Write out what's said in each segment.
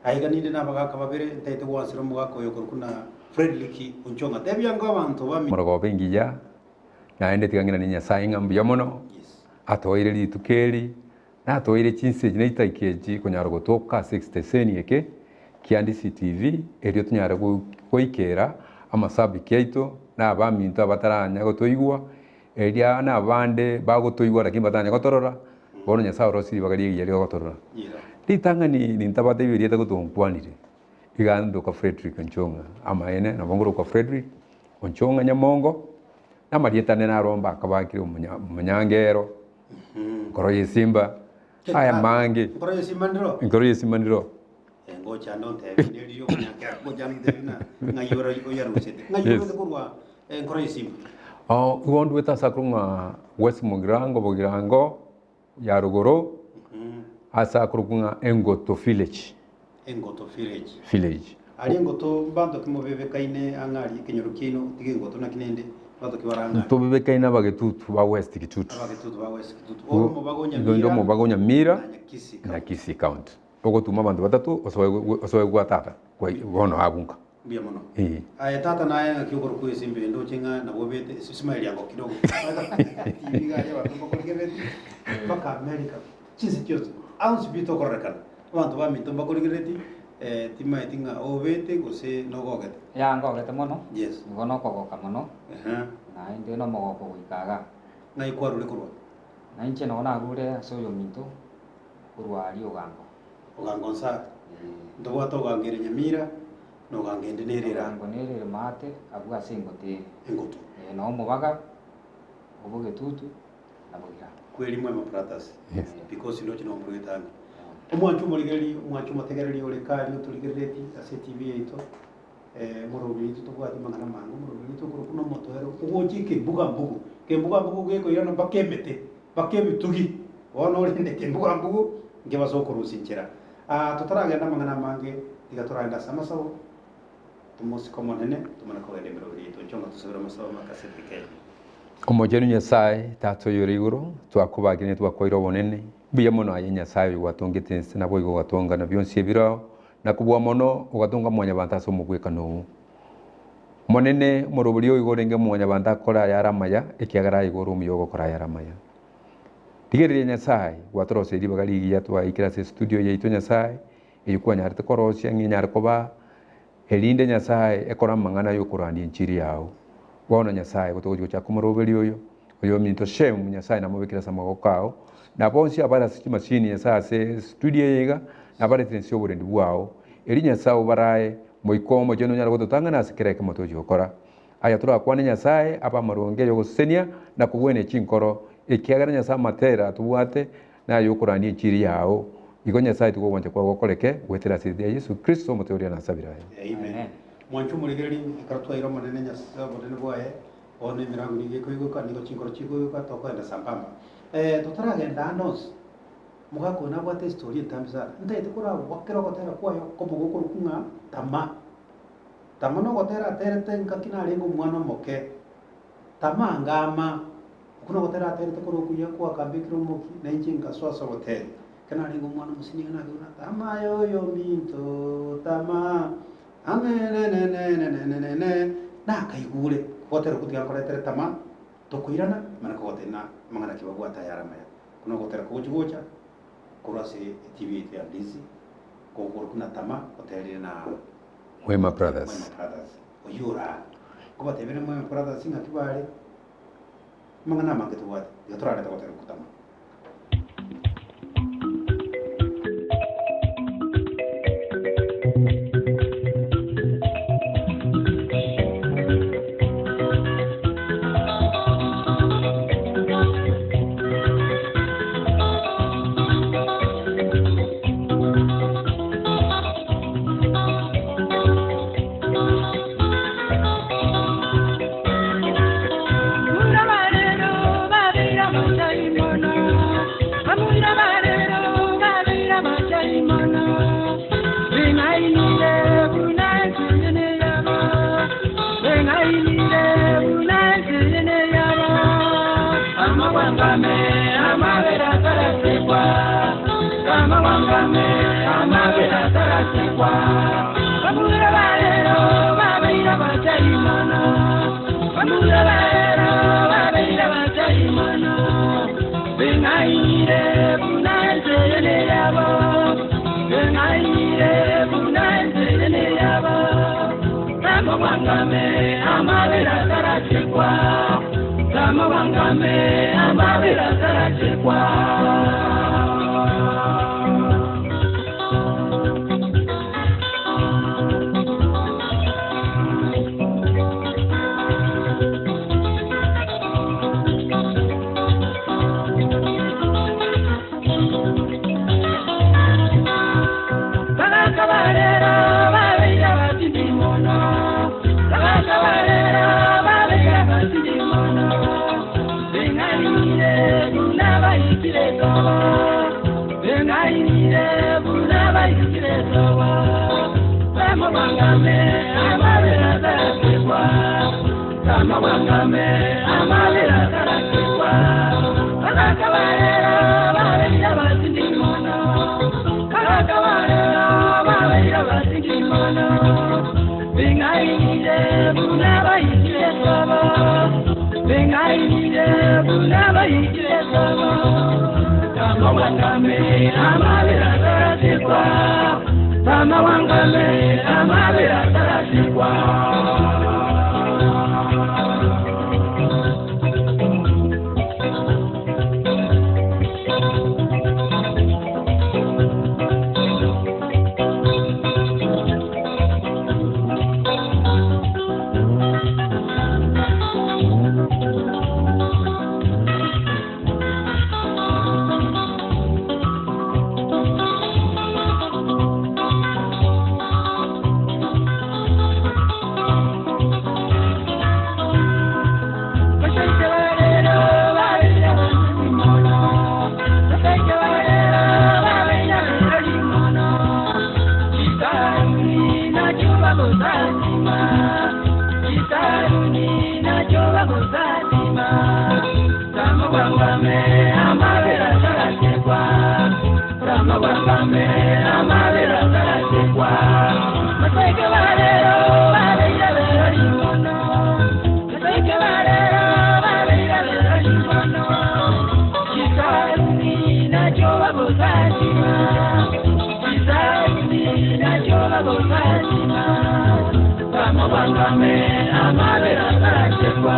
Aiga ninde nabagaaka babere ntaete gwansera omogaka oyo okorokwa na Fredrick Onchong'a. Tebia ango abanto ba. Morogoba engiya, naende tiga ng'iranie Nyasae ng'a mbuya mono, atoeire rituko eri, natoeire chinsa echi ne chidakika echi konyara gotoka ase esiteseni eke kia DCTV, erio tonyare goikera amasabiki aito na abaminto abataranya gotoigwa, eria na abande bagotoigwa lakini bataranya gotorora, bono Nyasae orosirie ribaga rigiya ria gotorora. Ritang'ani nintabatebi erieta gotonkwanire, iga ndoka Fredrick Onchong'a, amaene nabo nkorokwa Fredrick Onchong'a Nyamongo, na amarieta ane naro mbakabakire omonya omonyangero, nkoro ya esimba, aya amange, Nkoro ya esimba ndiro? Enkoro ya esimba ndiro. Eh, ngocha ande ontebi neriri omonyankero, ngocha ande ontebi ng'a ng'ai ora oyarusete. Ng'ai Yes. orwete korwa enkoro ya esimba? Oh, igo ndwete ase akorwa ng'a West Mugirango, Bogirango ya rogoro, ase akorokwa ng'a Engoto Village. Engoto Village. Village. Aria Engoto mbanto ki mobebekaine ang'e aria ekenyoro kiaino tiga Engoto naki nende mbanto ki bare ang'e aria? Ntobebekaine Abagetutu ba West Kitutu. Abagetutu ba West Kitutu. Ore omobaga o Igo inde Nyamira omobaga o Nyamira na Nyakisi na County. Kisii County. Ogotuma abanto batato osoe osoe gwa tata bono abwo nka. Mbuya mono. Ee. Aye tata naye ng'aki okorokwa esimba eye ndoche ng'a nabo obete smile yango kidogo. TV iga aria abanto mbakorigerereti mpaka America chinse chionsi aonsi pi tokororekana abanto baminto mbakorigerereti eh, timaeti ng'a obete gose nogogete. Yaya ngogete mono, Yes. nigo nokogoka mono, Ehe. naende nomogoko goika igaa. Ng'ai kwarure korwa? Na inche nabo narure ase oyominto korwa aria Ogango. Ogango nsa, ntobwate ogango ere Nyamira, na ogango ende nere era. Ogango nere ere maate abwo ase engoto ere. Engoto. Ee, noo omobaga, obogetutu, na bogirango. Kweri mwema brothers. Yes. Because ndoche nomorwete ang'e. Omwancho omorigereria, omwancho omotegereri ore kare otorigerereti ase etv yaito, eh, omorobio oito tobwati amang'ana amange, omorobio oito okorokwa na omotoereru, ogocha ekembuga mbugu, kembuga mbugu gekoirana mpaka emete, mpaka ebitugi, bono orende kembuga mbugu, nkebase okorusia inchera. Ah, totaragenda amang'ana amange, tiga toragende ase amasabo, tomosike Omonene, tomanye kogenda emerobio yaito. Inche onga tosabere amasabo amake ase edakika eye. Omochenu Nyasae, Tata oyore igoro, twakobakire na twakoeire obonene. Mbuya mono aye Nyasae oyo gwatongete ense, naboigo ogatonga na bionsi ebire ao, na kobua mono ogatonga mwanyabanto ase omogwekano oo. Omonene, omorobori oyo igo orenge mwanyabanto akore ayare amaya, ekiagera aye igo ore omuya ogokora ayare amaya. Rigereria Nyasae, gwatoroseire ribaga rigiya twaikire ase estudio yaito Nyasae, eyio kwanyarete korosia ng'a enyare koba erinde Nyasae ekore amang'ana ay'okorandia enchiri yao. Bono Nyasae, gotogochia gochaka omoroberi oyo, oyominto Shemu, Nyasae namobekire ase amaboko ao, na bonsi abare ase chimasini Nyasae ase estudio eye iga, nabaretire inse y'oborendi bwao, erio Nyasae obarae, Moika Omochenu onyare gototang'ana ase kera ekemo tochia gokora. Aya torakwane Nyasae abe amaronge ay'ogosesenia na kogwenia chinkoro, ekiagera Nyasae amatera atobwate nayokorandia enchiri yao. Igo Nyasae tiga ogwancha kwao gokoreke goetera ase erieta ria Yeso Kristo omote oria nasabire aya. Amen. Mwanche omorigereria ekero twaira Omonene Nyasae obonene bwaye, bono emerango nigo ekoigoka, nigo chinkoro chikoigoka, tokoenda sambamba. Eh, totaragenda ande onsi, omogaka oyo nabwate estory entambe sana, ntagete koragwakera ogotera kwaye okomo gokorokwa ng'a Tamaa. Tama nogotera aterete ngaki narenge omwana omoke, Tama ngama, okwo nogotera aterete korwa okuya kwakambekire omokia, na inche nkasoa ase ogotera. Ekero narenge omwana omosinini iga nakeigwa ng'a tama yoyominto, tama, amenenenenenenene, nakaigure ogotera okwo tiga nkoretere tama, tokoirana mani kogoteba amang'ana ki babwate ayare amaya. Okwo nogotera kogochi gocha korwa ase etv yaito ya Ndizi, gokorokwa na tama goterire na. Mwema Brothers. Mwema Brothers, oyio ore aa. Nkobatebere Mwema Brothers ng'aki bare, amang'ana amange tobwate, tiga torarete gotera okotama. Buna barero babeire amachai mono. tarachekwa. Bamura barero babeire abachai mono, bamura barero babeire abachai mono, beng'ainire buna ense eye neyabo, beng'ainire buna ense eye neyabo. Tamobwangame amabera atarachekwa, tamobwangame amabera atarachekwa. Bagaka barero babeire abatindi mono, bagaka barero babeire abatindi mono, beng'ainire buna baikire toba, beng'ainire buna baikire toba, bamobangame amabera atarakekwa, bamobangame amabera atarakekwa, bagaka barero babeire abatindi mono, bagaka barero babeire abatindi mono, beng'ainire buna baikire toba, beng'ainire buna baikire toba, tamawangame amabera atarasekwa, tamawangame amabera atarasekwa. Basaike barero babeire abatindi mono, basaike barero babeire aberori mono, chitaruni nakyo bagosatima, chitaruni nakyo bagosatima, tamobwangame amabera atarasekwa, tamobwangame amabera atarasekwa, basaike barero babeire aberori mono, basaike barero babeire aberori mono, chitaruni nakyo bagosatima, chitaruni nakyo bagosatima, tamobwangame amabera atarasekwa,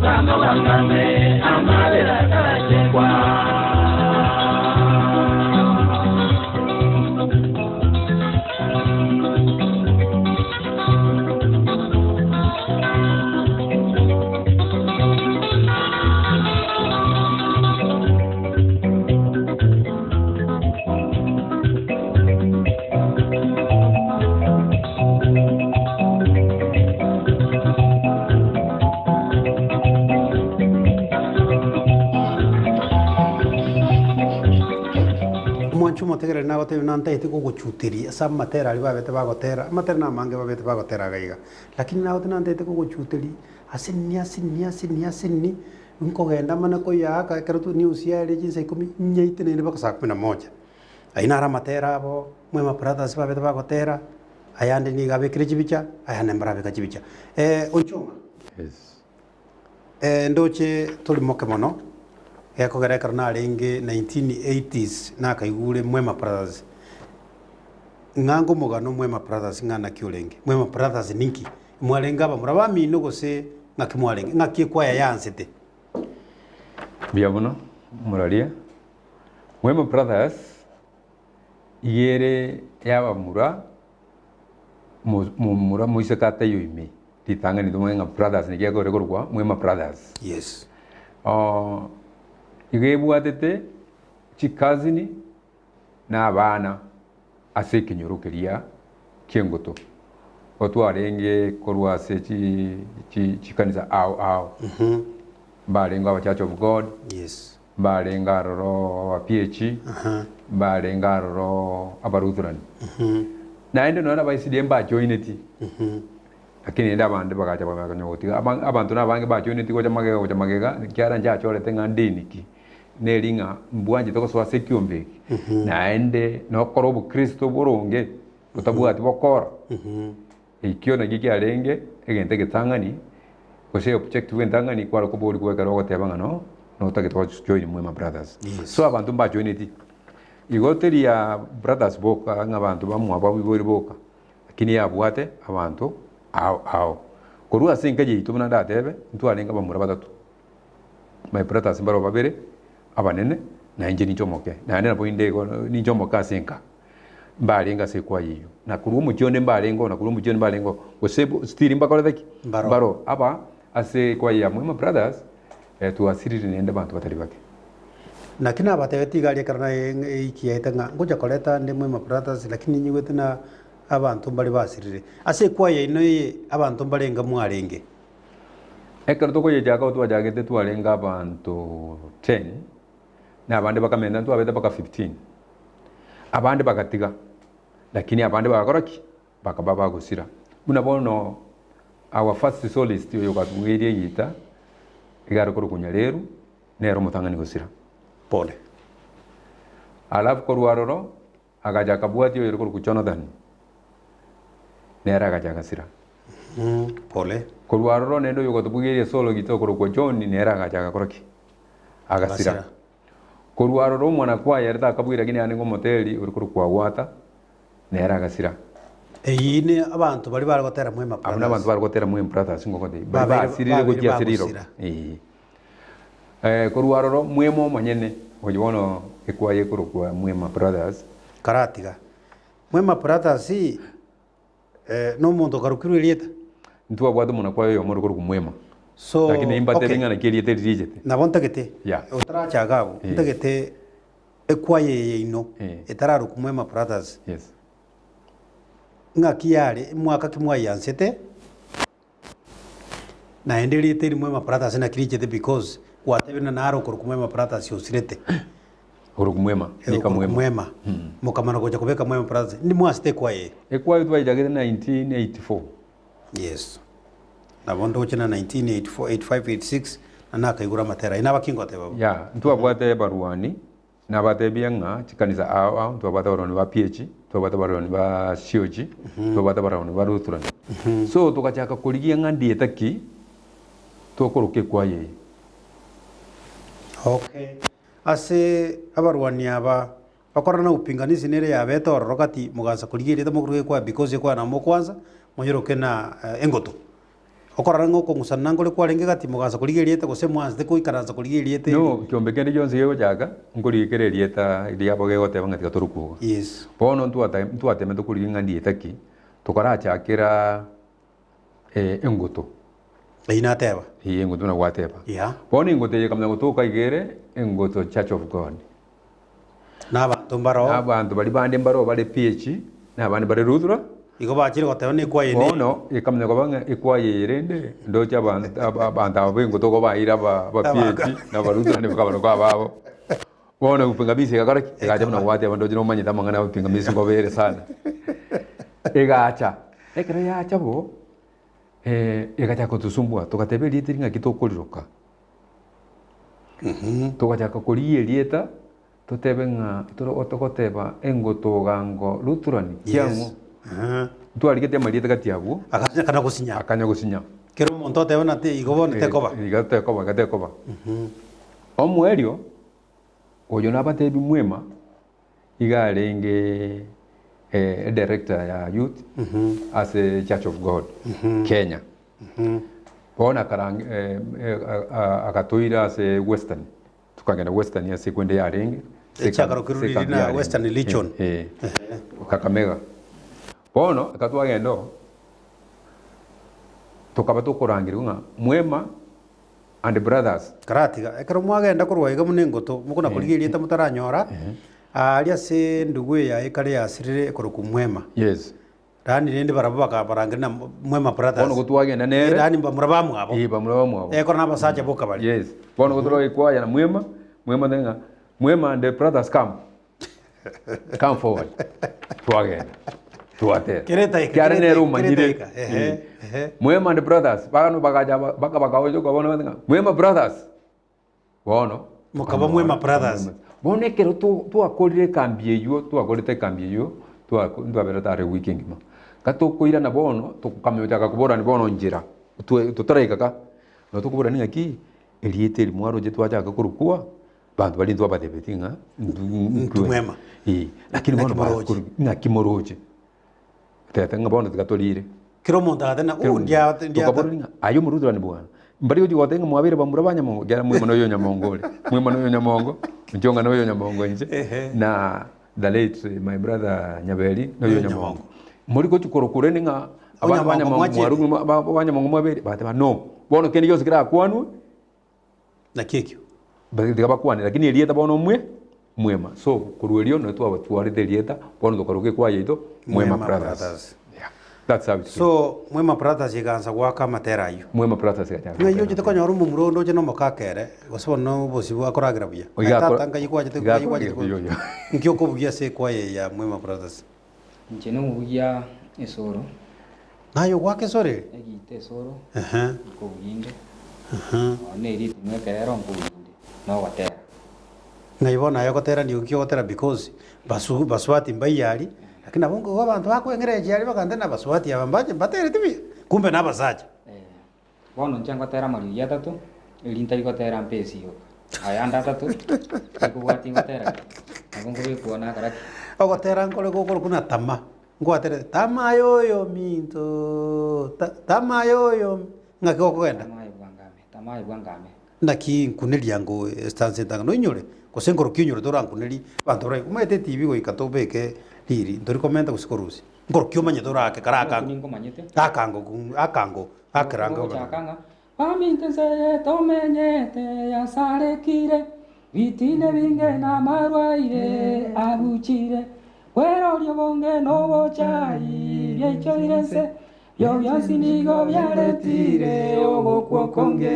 tamobwangame amabera atarasekwa. Omwancho omotegereri nagotebia buna ntaete kogochuteria ase amatera aria babete bagotera, amatera na amange babete bagotera iga iga. Lakini nagotebia buna ntaete kogochuteria ase nini ase nini ase nini ase nini, nkogenda mana koyaaka ekero tu news yaerire chinsa ikomi, nyaite naende mpaka saa kumi na moja. Ayio naro amatera abo, Mwema Brothers babete bagotera, ayande nigo abekire chibicha, ayande mbarabeka chibicha. Onchong'a. Yes. Ndoche tori moke mono, gekogera ekero narenge 1980s nakaigure Mwema Brothers. Ng'a ngomogano Mwema Brothers ng'a naki orenge? Mwema Brothers ninki? Mwarenge abamura bamino gose ng'aki mwarenge? Ng'aki ekwaya yaansete? Mbuya mono moraria. Mwema Brothers iga ere yabamura momura moiseke ataiyo ime ritang'ani tomanye ng'a brothers naki ekore korokwa Mwema Brothers. Yes. Iga ebwatete chikazini na abana ase ekenyoro keria ki'engoto. Igo twarenge korwa ase chi chi chikanisa ao ao. Mbarenge aba Church of God, Yes. mbarenge aroro aba PAG, mbarenge aroro aba Lutheran. Naende nonya na aba SDA mbajoineti, lakini rende abande bagacha bakanya gotiga. Aba abanto na abange bajoineti gocha magega gocha magega, ekiagera nchachorete ng'a ndini ki. neri ng'a mbwanchete gosoa ase ekiombe eke, naende nokore obokristo boronge, botabwati bokora, ekio nakio kiarenge egento egetang'ani, gose objective entang'ani kware koborigwa ekero ogoteba ng'a no notagete gojoin Mwema Brothers. Yes. So abanto mbajoineti, igo teri ya brothers boka ng'a abanto bamwabo abaibori boka, Lakini yabwate abanto ao ao. Korwa ase enka yaito buna ndatebe, ntwarenge abamura batato, my brothers mbarabwo babere abanene, na inche ninche omoke. Naende nabo inde igo ninche omoke ase enka. Mbarenge ase ekwaya eyio. Na korwa omochie onde mbarenge oo, na korwa omochie onde mbarenge oo, gose bo still mbakorete ki? Mbaroo. Mbaroo. Aba ase ekwaya ya Mwema Brothers, twasirire naende abanto batari bake. Naki nabatebetie iga aria ekero naikiaete ng'a ngocha koreta ande Mwema Brothers, lakini ninyigwete na abanto mbare basirire. Ase ekwaya yaino eye abanto mbarenge mwarenge? Ekero tokoyechaka abwo twachagete twarenge abanto 10, na abande bakamenta ntwabete mpaka 15. Abande bagatiga, lakini abande bagakora ki? Bakaba bagosira. Buna bono our first solist oyo okatubweria egita, iga are korokwa Nyareru, nere omotang'ani gosira. Pole. Alafu korwa aroro, agacha akabwatia oyore korokwa Jonathan, nere agacha agasira. Pole. Korwa aroro naende oyo ogotobugeria solo guitar okorokwa John, nere agacha agakora ki? Agasira. Agasira. Korwa aroro omwana kwaye ere takabwire lakini arenge omoteri ore korokwa Agwata, nere agasira. Eyio ne abanto baria bare gotera Mwema Abwo nabanto Brothers. bare gotera Mwema Brothers ngogotebia, baria Babeire basirire babeire gochia ase riroba. bagosira. Eeh. Korwa aroro Mwema omonyene, oyo bono ekwaya ekorokwa Mwema Brothers. Karatiga. Mwema Brothers na omonto okarokirwe erieta? Ntwabwate omonakwaye oyomo ore korokwa Mwema. So, Lakini nimbatebie okay. ng'a naki erieta eri richete. Nabo ntagete, Yeah. otaracha iga abwo, Eh. ntagete ekwaya eye yaino Eh. etararokwa Mwema Brothers, Yes. ng'aki yare, mwaka ki mwayiansete, naende erieta eri Mwema Brothers naki richete because gwatebire ng'a naro okorokwa Mwema Brothers osirete. Okorokwa Mwema, Eh, Nika okorokwa Mwema. Mwema. Mokamana gocha kobeka Mwema Brothers, ndi mwasete ekwaya eye? Ekwaya twayechagete 1984. Yes. Nabo ndoche na 1984, 85, 86, na nakaigure amatera aye. Nabaki ngoteba bo? Yeah, ntwabwate abarwani, nabatebia ng'a chikanisa ao ao, ntwabwate abarwani ba PAG, ntwabwate abarwani ba COG, ntwabwate abarwani ba Lutheran. So togachaka korigia ng'a ndieta ki tokoroka ekwaya eye. Okay. Ase abarwani aba, Bakorana na upinganizi nere yabete ororo gati mogansa korigia erieta mokoruga ekwaya because ekwaya nabo mokwansa monyoroke na engoto. Okorora ng'a okong'usana nkore kwarenge gati mogansa korigia erieta gose mwansete koikaransa korigia erieta eri. No kiombe kende gionsi gegochaka, nkorigia kere erieta riabo gegoteba ng'a tiga torokwe iga. Yes. Bono ntwata ntwatemete korigia ng'a ndieta ki, tokarachakera engoto. Eyio nateba. Eye engoto buna gwateba. Yeah. Bono engoto eye ekamanya gotoka iga ere Engoto Church of God. Na abanto mbaroo. Na abanto baria bande mbaroo bare PH, na abande bare Luthra. Igo bachire goteba na ekwaya ende. Bono ekamanya koba ng'a ekwaya eye rende ndoche abanto abanto aba b'engoto igo baeire aba aba PH na aba Lutheran bakabaroka ababo. Bono upingamizi egakora ki? Egacha buna gwateba ndoche nomanyete amang'ana ya upingamizi ngobe ere sana. Egacha, ekero yacha bo, egachaka gotosumbua togateba erieta eri ng'aki tokoriroka. Togachaka korigia erieta, totebe ng'a toro togoteba engotogango Lutheran kiang'o. Yes. Aha. Ntwarigetie amarieta gati abwo, Akanya kana gosinya. akanya gosinya. Kera omonto oteba ng'a te igo bono tekoba. Iga tekoba, iga tekoba. Omoerio, oyo nabatebi mwema, iga arenge edirector ya youth ase Church of God Kenya. Bono akarang agatoira ase Western, tukagenda Western ase ekwende yarenge, ase Echiakaro ase kirure ekambi na yarenge. Western Region. Eh, Kakamega. Bono ekero twagenda oo, tokaba tokorangerigwa ng'a Mwema and brothers. Karatiga, ekero mwagenda korwa iga buna engoto, mokona korigia erieta motaranyora, aaria ase endugu eye yaye ekare yasirire ekorokwa Mwema. Yes. Yaani rende barabwo bakabarangeria na Mwema Brothers. Bono gotwagenda nere. Yaani bamura bamwabo. Ee, bamura bamwabo. Ekero na abasacha boka bare. Yes. Bono gotorora ekwaya na Mwema, Mwema tebe ng'a Mwema and the brothers come. Come forward. Twagenda. Twatera. Kera etaika, Kiare kera nere etaika, kera omanyire. etaika. Ehe, Ee. ehe. Mwema and brothers, bano bagacha baka bakaochoka bono bateba ng'a Mwema brothers. Bono. Mokaba Mwema Brothers. Bono ekero twakorire ekambi eywo, twakorete ekambi eywo, ntwaberete are ewiki engima. Ka tokoirana bono, tokamanya koborani bono nchera, totaraika ka, nabo tokoborani ng'aki, erieta eri mwaroche twachaka korokwa, abanto baria ntwabatebetie ng'a Intwe Mwema. Eh, lakini Naki bono moroche. bakori ng'aki moroche. Tete ng'a bono tiga torire. Kera omonto agateba ng'a, "Oh, ndia- ndia- Tokaborora ng'a aye omorutani bwana, mbari gochia goteba ng'a mwabeire bamura ba Nyamongo, ekiagera mwema noyo Nyamongo ore, mwema noyo Nyamongo, inche ong'a noyo Nyamongo inche, Ehe. na the late my brother Nyaberi noyo Noyo Nyamongo. Nyamongo. Mori gochia korokwa rende ng'a abana ba Onyamongo Nyamongo mwachiete. mwarugire ba ba Nyamongo mwabeire, bagateba no, bono kende gionsi kerakwanwe. Naki ekio? Tiga bakwane, lakini erieta bono omwe Mwema. So korwa erio nabo twabatwarete erieta, bono tokaroka ekwaya yaito Mwema Mwema Brothers. Brothers. Yeah. That's how it came. So Mwema Brothers egansa goaka amatera ayio. Mwema Brothers egachaka Ng'ai gotera ochete amatera. konyora omomura onde oche na omokaka ere, gose bono obosio akoragera buya. Iga Aye akora- tata nkai kwachete iga nkai kwachete akoragera buya oyo. Nki okobugia ase ekwaya eye ya Mwema Brothers? Inche nomobugia esoro. Naye ogoaka esoro ere? Egita esoro, Ehe. nkobugia inde. Ehe. Nonya ne ritimo ekerero nkobugia inde, na ogotera. Ng'ai bono aye ogotera nigo ki ogotera because basu baswati mbaiyo aria, lakini nabo nkoigwa abanto bakoeng'ereria chiaria bagante na abaswati aba mbache mbatereti buya, kumbe na abasacha. Eh, bono inche ngotera amariogi atato, eri ntari gotera mpe esiyoka. Aya ande atato, tikobwati ngotera ki, nabo nkobekwa nakora ki. Ogotera nkore gokorokwa na tama, nkwaterete tama yoyo minto, ta tama yoyo ng'aki gokogenda? Tama aye bwangame, tama aye bwangame. Naki nkuneria ango estansi entang'ani oinyore, gose nkorokia oinyore torankunerie, abanto barabe, omanyete etibi goika tobeke riri, ntori komenta gose korusia. Nkorokia omanyete orake kare akango, Ninkomanyete. akango akango akerange Ogochaka ng'a baminto ense eye tomenyete yasarekire, bitine binge na amarwaire abuchire, bweroria obonge na obochai biaichoire ense, Ebio bionsi nigo biaretire ogokwa okonge.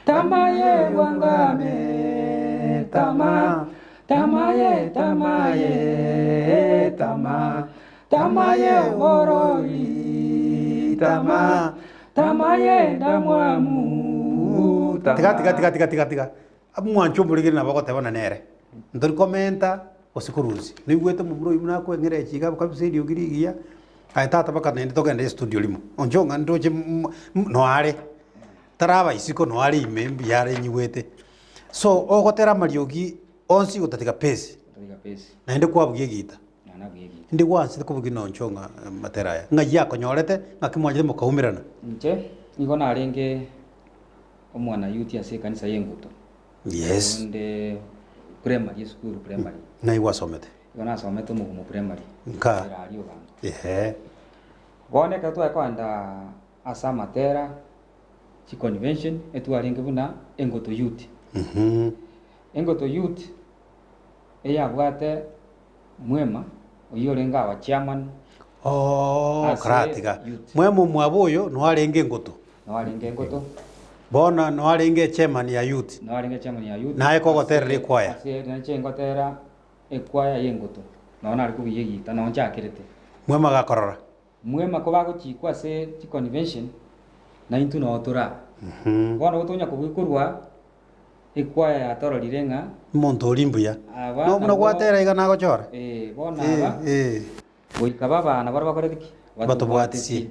Tamaye bwangame, tama, tamaye, tamaye, tama, tamaye oborori, tama, tamaye endamwamu, tama. Tiga tiga tiga tiga tiga tiga Omwancho omorigeri nabo ogotebana nere, ntori komenta gose korusia. Noigwete momura oyio buna akoeng'era echiga abwo kabisa eriogi rigiya, aye tata baka naende togende estudio rimo. Onche ng'a ndoche noare, taraba isiko noare ime mbuya are nyigwete. So, ogotera amariogi onsi gotatiga pace, Gotatiga pace. naende kwabugia egita. Naende nabugia egita. Inde gwanchete kobugia nonche ng'a amatera aya, ng'ai akonyorete, ng'aki mwanchete mokaumerana. Inche nigo narenge Omwana yuti ase ekanisa y'enguto. Yes. Onde primary esukuru primary. Ng'ai gwasomete? Igo nasomete omogumo primary. Nka. Ere aria Ogango. Ehe. Bono ekero tware kogenda ase amatera, chiconvention, etwarenge buna engoto youth. Engoto youth eyabwate Mwema, oyio orenge our chairman Oo, Ase karatiga. youth. Mwema omwabo oyo noarenge engoto. Noarenge engoto. Bono noarenge echairman ya youth. Noarenge chairman ya youth. Naye kogoterera ekwaya. Ase nache ngotera ekwaya y'engoto. Nonya nare kobugia egita, nonya nchakerete. Mwema gakorora. Mwema kobagochikwa ase chiconvention, naintwe noo tore aa. Bono gotonya kobua korwa Ekwaya yatororire ng'a. Omonto oria mbuya. Aba No buna nabwo- gwatera iga nagochora. Ee, bono Eh, aba eh. goika babana baria bakorete ki? Batobwatisie.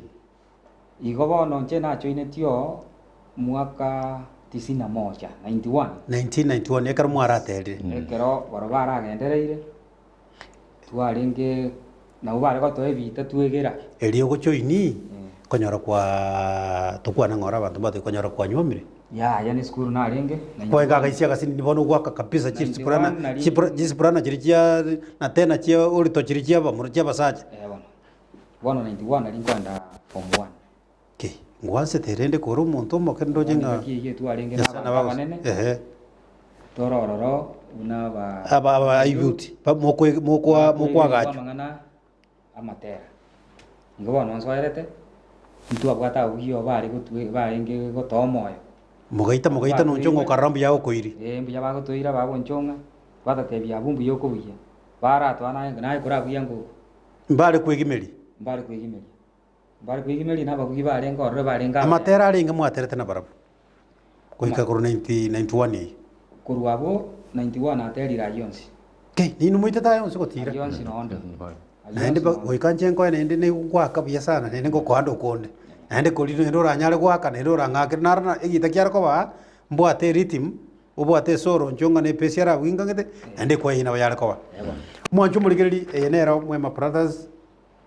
Igo bono inche nachoinetie oo mwaka tisini na moja, 91. 1991 ekero mwaraterire. Ekero barabwo baragendereire, twarenge nabwo bare gotoa ebiita twegera. Erio ogochoini, konyora kwaa tokwana ng'a ore abanto mbatari konyora kwanyuomire. Yaya nesukuru narenge. Kwaenga agaisia agasini bono ogwaka kabisa 91 nari- chisipurana chiria chia na tena chia orito chiria chia abamura chia abasacha. Eh bono. Bono 91 nari nkoenda form one. Ki, ngwansete rende kore omonto omoke ndoche Bono ng'a engaki eyio twarenge na Nyasae abanto nabo agos- abanene. ehe. Tore ororo buna aba Aba aba ayuti, ba mokwe mokwa mokwagachwa. amang'ana amatera. Nigo bono nsoerete, ntwabwate abwo bare gotwe barenge gotoa omoyo. Mogaita mogaita nonche ng'a okarora mbuya agokoirie. Ee, mbuya bagotoira bagonchong'a, batatebia abwo mbuya okobugia. Baratoa naye naye korabugia ngoko. Mbare kwegimeria. Mbare kwegimeria. Mbare kwegimeria na ababugi barenge ororo barenge abaya. Amatera arenge mwaterete nabarabwo? Goika korwa 1991 eyio. Korwa abwo 91 naterire ayio onsi. Kei, ninwe moitete aya onsi gotira? Ayio onsi nonde. Ayio Naende onsi ba- nonde. goika nche nkoe naende nigo ngoaka buya sana naende ngokoa nde okonde. Naende kori naende oranyare goaka naende orang'akere naro na egita kiare koba aa, mbwate erithm, obwate esoro inche ong'ane epesi arabwo ingang'ete, naende ekwaya eyio nabo yare koba. Mwanche omorigereria, eye nero Mwema Brothers,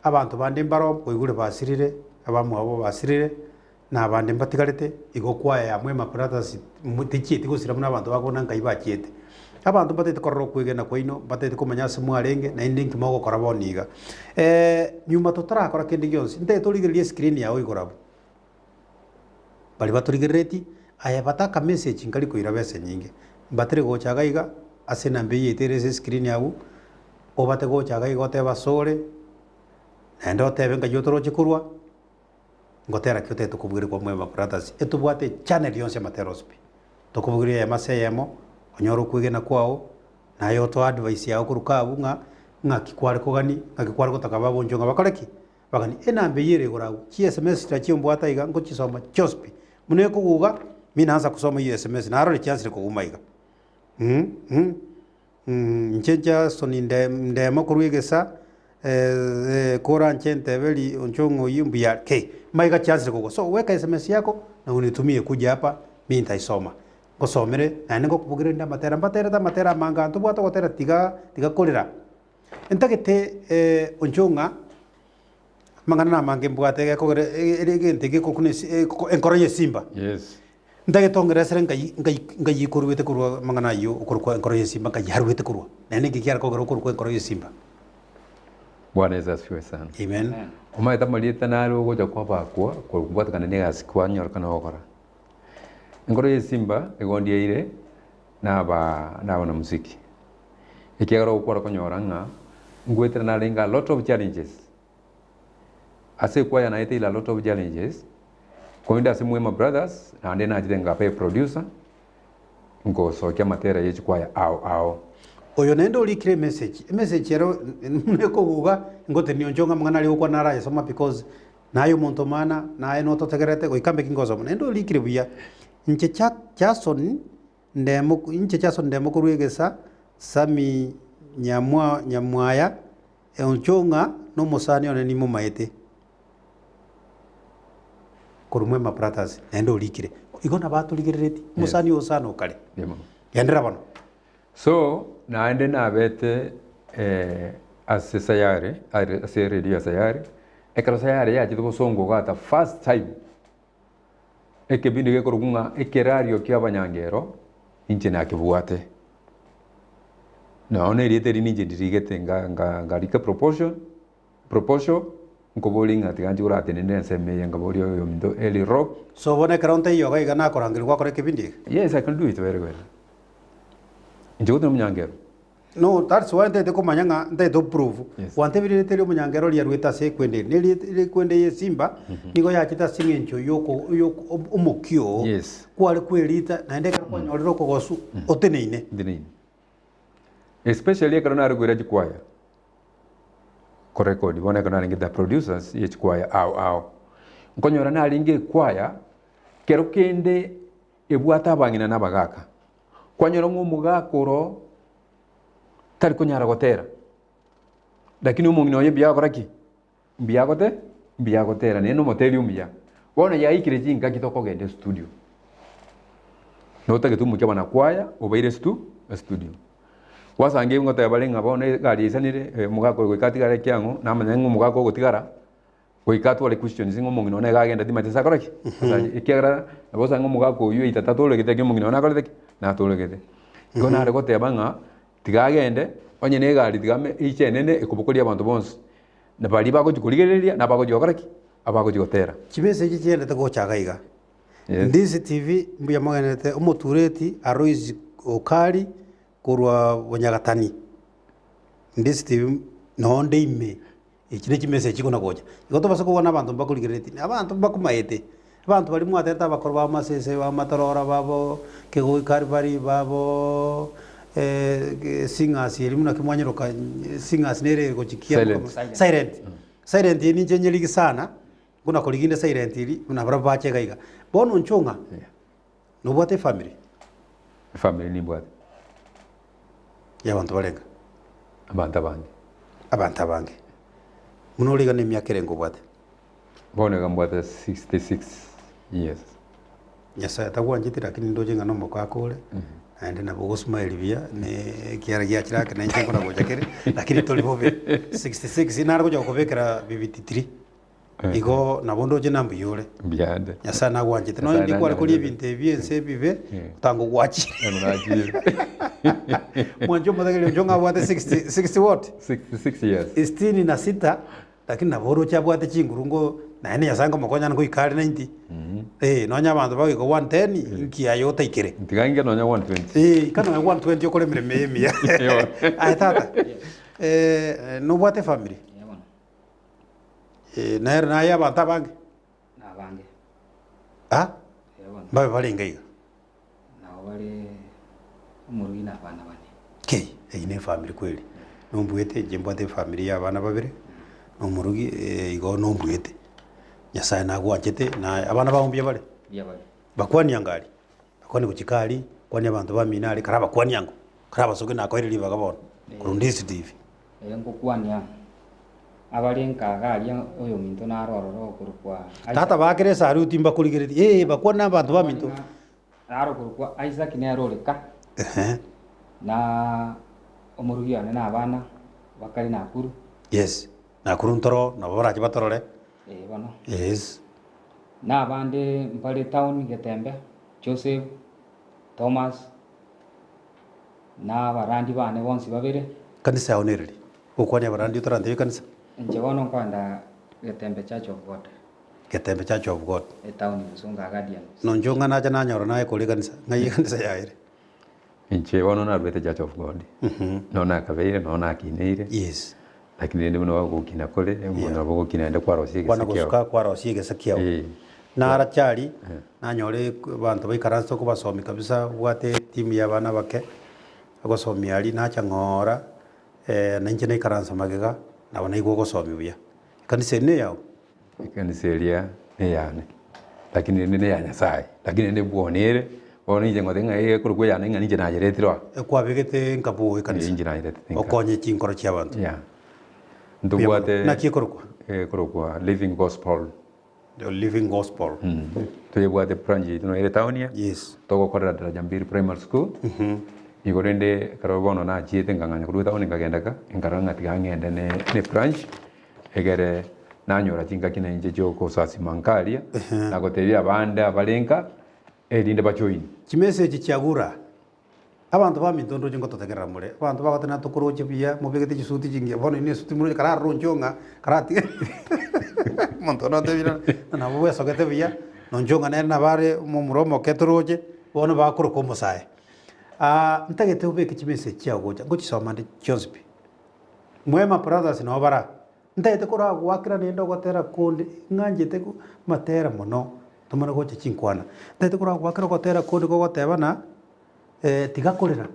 abanto bande mbaro koigure basirire, abamwabo basirire, na abande mbatigarete, igo kwaya ya Mwema Brothers tichieti gosira buna abanto bakobuna nkai bachiete. Abanto mbatagete korora okwegena kwaino, mbatagete komanya ase mwarenge, naende inki mogokora bono iga. Nyuma totarakora kende gionsi, ntagete origererie escreen yao igoro abwo. Baria batorigerereti, aye bata akamessage nkari koira besa enyinge. Mbatere gocha iga iga, ase enamba eyio yaito ere ase escreen abwo, obate gocha iga iga otebe asore, naende otebe nkai otoroche korwa. Ngotera ki otagete tokobugeria kwa Mwema Brothers? Etobwate echannel yonsi y'amatera onsi pi. Tokobugeria eyemo ase eyemo, onyore okwegena kwao, naye otoe advice yao korwa kabu ng'a ng'aki kware kogani, ng'aki kware gotaka babonchwe ng'a bakore ki? Bagani. Enamba eyio ere igoro agwo, chi sms chiria chiombwate iga ngochisoma chionsi pi. Buna ekoguga, mi naansa kosoma eyio sms, narore chiansire koguma iga. Inche Jason ndemo korwa egesa, koranche nteberi onche ng'a oyio mbuya ki, maiga chiansire kogwa. So weka sms yako na unitumie kuja hapa mi ntaisoma. Ngosomere naende ngokobugereria rinde amatera, mbaterete amatera amange aa ntobwate ogotera tiga tiga korera. Ntagete onche ng'a amang'ana namange mbwate gekogera ere egento egekokuna esi enkoro ya esimba. Yes. Ntagete ongeresere ngai ngai ngai ikoruete korwa amang'ana ayio okorokwa enkoro y'esimba ngai yaruete korwa, naende nki kiare kogera okorokwa enkoro y'esimba? Bwana Yesu asifiwe sana. Amen. Omanyete amarieta nare ogocha kwabakwa kobwatekana na egasi kwanyorekana gokora. Enkoro y'esimba igo ndiaire naba nabanamuziki, ekiagera ogokwara konyora ng'a ngoetera narenge a lot of challenges. Ase ekwaya naeteire a lot of challenges, korende ase Mwema Brothers naende nachete nkaba eproducer, ngosokia amatera ye chikwaya ao ao. Oyo naende orikire emessage, emessage ero buna ekoguga ngotenenia onche ng'a amang'ana aria ogokwana narayesoma because naye omonto omana, naye nototegererete goika mbeki ngosoma. Naende orikire buya, inche Cha Jason ndemo inche Jason ndemo korwa egesa, Sammy Nyamwa Nyamwaya. Enchwo ng'a nomosani one nimomaete korwa Mwema Brothers naende orikire. Igo nabo atorigerereti omosani oyo sana okare. Genderera bono. So naende nabete ase sayare ase eredio ya sayare, ekero sayare yachete bosongo ogata first time, ekebindi gekorokwa ng'a ekerario kia abanyangero, inche nakebwate. Nonya na erieta eri ninche ndirigete nga nga ngarika proportion, proposal, nkoboria ng'a tiga nche koratenenera ensemo eye nkaboria oyominto Eli Rock. So bono ekero ntaiyo iga iga nakorangeria gwakora ekebindi eke? Yes, I can do it very well. Inche gotari omonyangero. No, that's why ntaete komanya ng'a ntaete oprove. Yes. Gwantebirie erieta ria omonyangero riaruete ase ekwende eri. Nerieta ekwende ya esimba, nigo yachete ase eng'encho yoko yoko omokia oo. Yes. Kware kwerita, naende ekero kwanyorire okogosu, oteneine. Nteneine. Especially ekero nare koira chikwaya, korekodi, bono ekero narenge the producers ye chikwaya ao ao. Nkonyora narenge ekwaya, kero kende ebwate abang'ina na abagaka. Kwanyora ng'a omogaka oro tari konyara gotera, lakini omong'ina oye mbuya agokora ki? Mbuya agote mbuya agotera naende nomoteri omuya. Bono yaikire chingaki tokogenda estudio, notagete omokia bana kwaya obaire estu estudio. Gwasanga ngoteba bare ng'a bono egari yaisanire omogaka oyo goika atigare ekiang'o, namanya ng'a omogaka ogotigara. Goika atware questions ng'a omong'ina one iga agenda timanyeti ase akore ki? Ase aye. Ekiagera nabo osange ng'a omogaka oyio either tatoregete lakini omong'ina one nakorete ki? Natoregete. Igo nare goteba ng'a tiga agende, onye na egari tiga ame eiche enene ekobokoria abanto bonsi, na baria bagochi korigereria na abagochi gokora ki? Abagochi gotera. Chibesa echi chiendete gocha iga iga. Yes. Ndisi TV mbuya mogenderete omotureti Alois Okari korwa Bonyagatani. Ndisi TV nonde ime. Echi ne chimesa echi chikona gocha. Igo tobasa kobua na abanto mbakorigereretie, na abanto mbakomaete. Abanto baria mwatebete abakoro ba amasese, ba amatorora, babo Kegogi Calvary, babo singers eria buna ki mwanyeroka singers nere ere gochikia Silent. Silent. Silent eye ninche nyerigi sana, buna koriginde silent eria, buna barabwo bache iga iga. Bono inche ng'a. Nobwate efamiri? Efamiri nimbwate. Ya abanto barenga? Abanto abange. Abanto abange. Buna ore iga na emiaka erenge obwate? Bono iga mbwate 66 years. Nyasaye tagwancheti lakini ndoche ng'a nomokaka ore, naende nabo ogosmile buya, na ekiara giachire ake nainche nkona gocha kere, lakini tori bobe. 66 nare gocha gokobekera bibiti tiri. Igo nabo ndoche na mbuya ore. Mbuya ande. Nyasaye nagwanchete. Nonya Nyasaye ndi kware koria nanyanchete. ebinto ebi ense ebibe, otanga ogwachire. Nabo nachire. Mwanche omotegereri onche ng'a abwate 60 60 what? 66 years. Sitini na sita, lakini nabo oroche abwate chinguru ngo naende Nyasaye ngomokonya ngoika are 90. Eh, nonya abanto bagoika 110, inki aye otaikere? Tiga inge nonya 120. Eh, ika nonya 120 okore emeremo eye emiya. Aye tata, nobwate efamiri? Eeh bono. Eh, nere naye abanto abange? Nabange. Ah? Eeh bono. Mbabe barenge iga? Nabo bare omorugi na abana bane. Kei, eyio ne efamiri kweri. Nombuete, inche mbwate efamiri ya abana babere, na omorugi, igo nombuete. Nyasaye nagwanchete, na abana bao mbuya bare? Mbuya bare. Bakwanie anga aria, bakwanie gochia aria, kwania abanto bamino aria, kare abakwanie ango, kare abasoke nakoeire ribaga bono, korwa DCTV. Ere ngokwania abare nkaga aria oyominto naro ororo okorokwa Isaac. Tata baakere esaruti mbakorigererie, ee, bakwane abanto baminto. Naro okorokwa Isaac nere ore ka, Ehe. na omorugi one na abana bakare Nakuru. Yes, Nakuru ntoro, nabo barache batorore. Ee bono. Yes. Na abande mbare town Getembe, Joseph, Thomas, na abarandi bane bonsi babere. Kanisa yao nereri? Gokwania abarandi otarantebie ekanisa? Inche bono nkoenda Getembe Church of God. Getembe Church of God. Etown Bosongo Guardians. Nonche ng'a nacha nanyora naye kore ekanisa, ng'ai ekanisa yaye ere? Inche bono naruete Church of God. Nonya nakabeire, nonya nakineire. Yes. Lakini rende buna ogokina kore, omonto nabo ogokina naende kwarosia egese Kwana kiao. gosuka kwarosia egese kiao. Eh. Narache aria, nanyore abanto baikaranse okobasomia kabisa, obwate etimu ya abana abake, ogosomia aria, nacha ng'oora, na inche naikaransa magega, nabo naigwa ogosomia buya. Ekanisa eri neyao? Ekanisa eria neyane, lakini rende neya Nyasaye, lakini rende bwone ere, bono inche ngoteba ng'a egekorokwa eyane ng'a ninche nayeretire aa. Ekwabegete nka bwogo ekanisa, Inche nayeretete nka. okonye chinkoro chia abanto. Yeah. Mbuya mono. Ntobwate Naki ekorokwa? ekorokwa Living Gospel. The Living Gospel. Toyebwate branch yaito noyo ere etown eye, Yes. togokorera Daraja Mbili Primary School, igo rende ekero bono nachiete nkang'anya korwa etown nkagenda ka, nkarora ng'a tiga ng'ende ne ne branch, egere nanyora chingaki na inche chia ogosasima nkaria, na gotebia abande abare nka, erinde bajoin. Chimessage chiagura. Abanto baminto ndoche ngototegerera more, abanto bagoteba natokoroche buya, mobegete chisuti chingiya, bono inwe esuti moroche kararore onchwe ng'a karatiga omonto onde otebire ng'a nabo bwesogete buya, na onchwe ng'a nere nabo are omomura omoke toroche, bono bakoroka omosae. Ntagete obeke chimessage chiago gocha, ngochisoma nde chionsi pi. Mwema Brothers nabo bara, ntagete koragoakera naende ogotera konde, ng'anchete go matera mono, tomanye gocha chinkwana. Ntagete koragoakera ogotera konde gogoteba ng'a. Tiga korera,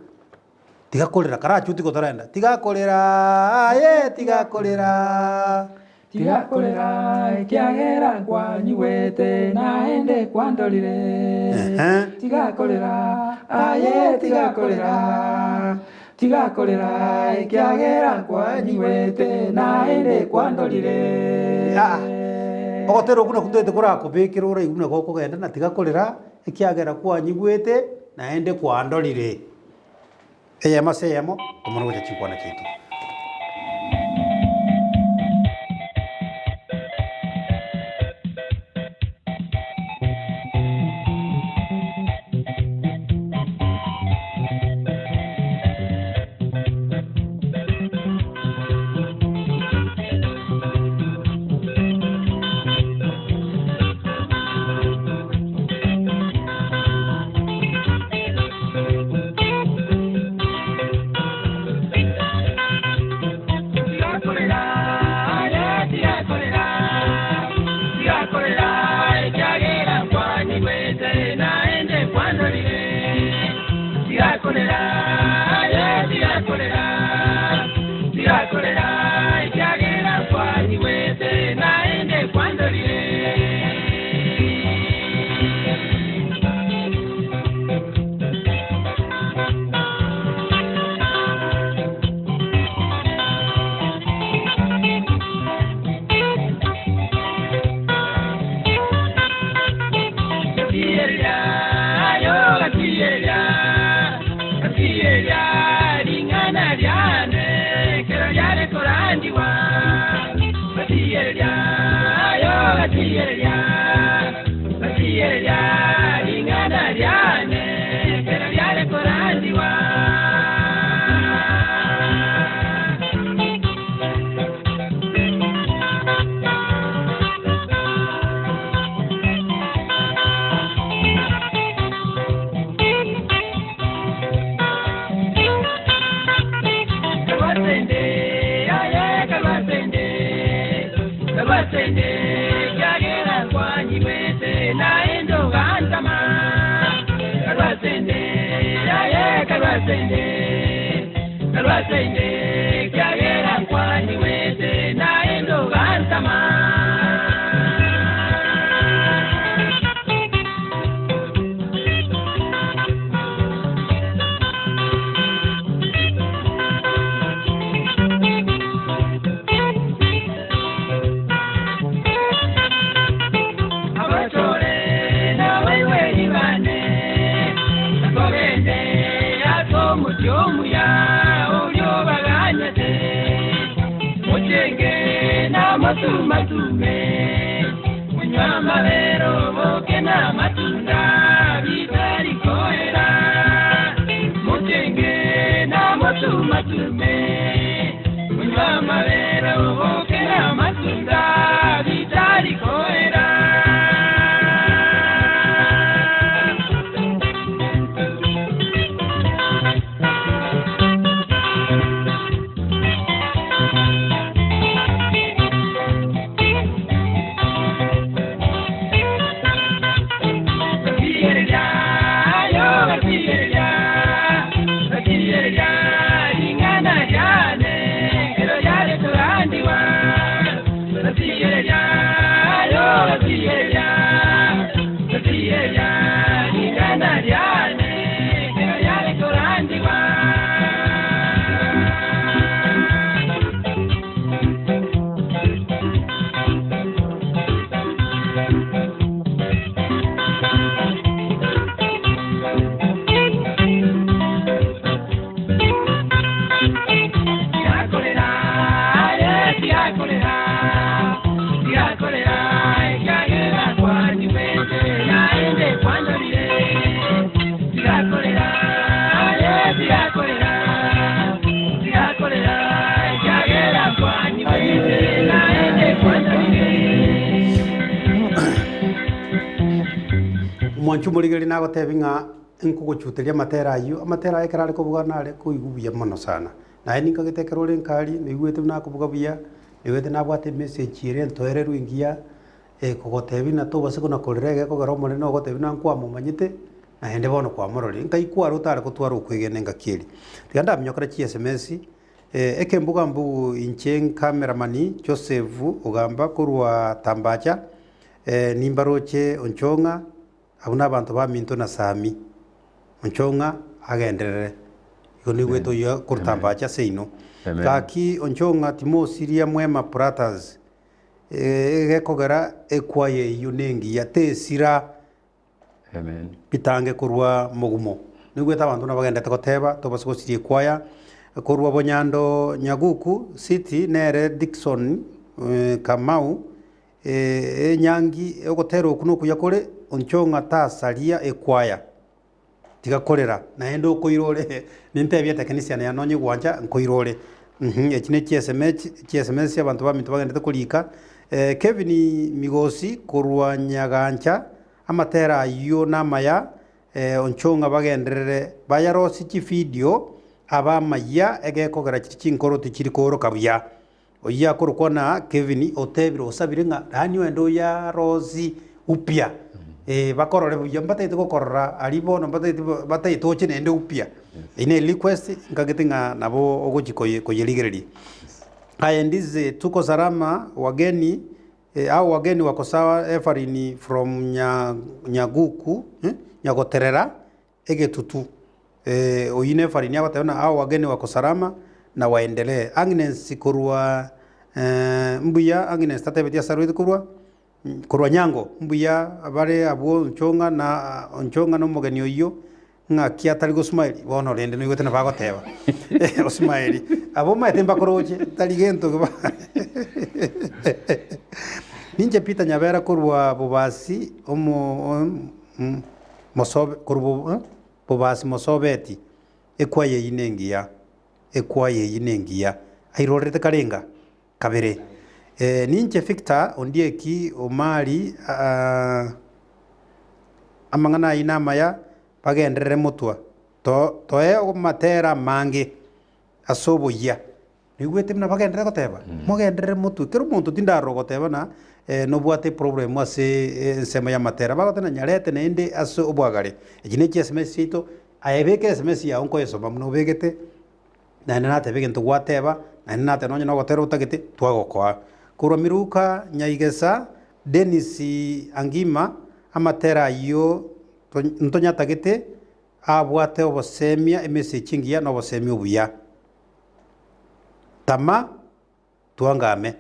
tiga korera, karache otige otarenda, tiga korera aye, tiga korera. Tiga korera, ekiagera nkwanyigwete, naende kwandorire. Tiga korera, aye, tiga korera. Tiga korera, ekiagera nkwanyigwete, naende kwandorire. Ogotera okwo nakwo ntagete korakobekere oraigwe buna gokogenda na tiga korera, Ekiagera kwanyigwete, naende kwandorire. Eyemo ase eyemo, tomanye gocha chinkwana chiaito. Karwasende, kiagera kwanyigwete, naende ogantama. Karwasende, aye karwasende, karwasende, kiagera kwanyigwete, naende ogantama. Abatore n'abayiweri bane bakogende ase omuti omuya oli obaganyete muchenge n'amatumatume munywa amabere oboke n'amatunda bitarikoera muchenge n'amatumatume munywa amabere oboke n'amatunda bitarikoera. Omwanchi omorigeri nagotebia ng'a nkogochuteria amatera aywo, amatera aya ekero are kobuga nare koigwa buya mono sana. Naye ninkagete ekero ore nkari, naigwete buna akobuga buya, naigwete nabwate emessage ere entoereru engiya, kogotebia na tobase kona korera egekogera omonene ogotebia buna nkwamomanyete, naende bono kwamororia. Nkai kware otare gotwara okwegena engaki eria. Tiga ndaminyokera chi sms, ekembuga mbugu inche cameraman Joseph ogamba korwa Tambacha, nimbaroche Onchong'a, abwo na abanto baminto na Sami. Onchong'a agenderere. Igo niigwete oyio korwa Tambacha seino. Amen. Gaki Onchong'a timosiria Mwema Brothers, egekogera ekwaya eyio nengiya tesira Amen. bitange korwa mogumo. Niigwete abanto buna bagendete goteba tobase gosiria ekwaya korwa Bonyando Nyaguku City nere Dickson Kamau enyangi ogotera okwo nokuya kore Onchong'a tasaria ekwaya tiga korera naende okoira ore nintebie etekinisian yane onye gwancha nkoira ore echi ne chi chi sms abanto baminto bagendete korika Kevin Migosi korwa Nyagancha amatera aywo namaya Onchong'a bagenderere bayarosie chividio abe amaya egekogera chiri chinkoro tichiri kooroka buya. Oyio akorokwa na Kevin otebire osabire ng'a yaani oende oyarosie upya bakorore buya mbatagete gokorora aria bono mbatagete batagete oche naende upya. Eyio ne request nkagete ng'a nabo ogochi koye koyerigereria. Aye ndize tuko salama wageni hao wageni wako sawa Evelyn from Nyaguku Nyagoterera egetutu. Oyio ne Evelyn agoteba ng'a hao wageni wako salama na waendelee. Agnes korwa mbuya Agnes tatebetie ase arwete korwa korwa Nyango mbuya bare abwo Onchong'a na Onchong'a na omogeni oyio ng'aki atari gosmile bono rende noigwete nabo agoteba osmile. Abwo omanyete mbakoroche tari gento geba Ninche Peter Nyabera korwa Bobasi omo mosobe korwa Bobasi Mosobeti, ekwaya eyio nengiya, ekwaya eyio nengiya. Airorerete karenga? Kabere. Ninche Victor Ondieki Omari amang'ana ayio namaya bagenderere motwa. Toe amatera amange ase oboyia. Naigwete buna bagenderere goteba, mogenderere motwe. Kera omonto tindarora ogoteba ng'a nobwate eproblem ase ensemo y'amatera. Bagoteba ng'a nyarete naende ase obwagare. Echi ne chiSMS chiaito, aye beka eSMS yago nkoyesoma buna obegete, naende nateba egento gwateba, naende nateba nonye na ogotera otagete, twagokoa. Korwa Miruka Nyaigesa, Dennis Angima, amatera ayio ntonyatagete abwate obosemia, emessage engiya na obosemia obuya. Tama twangame.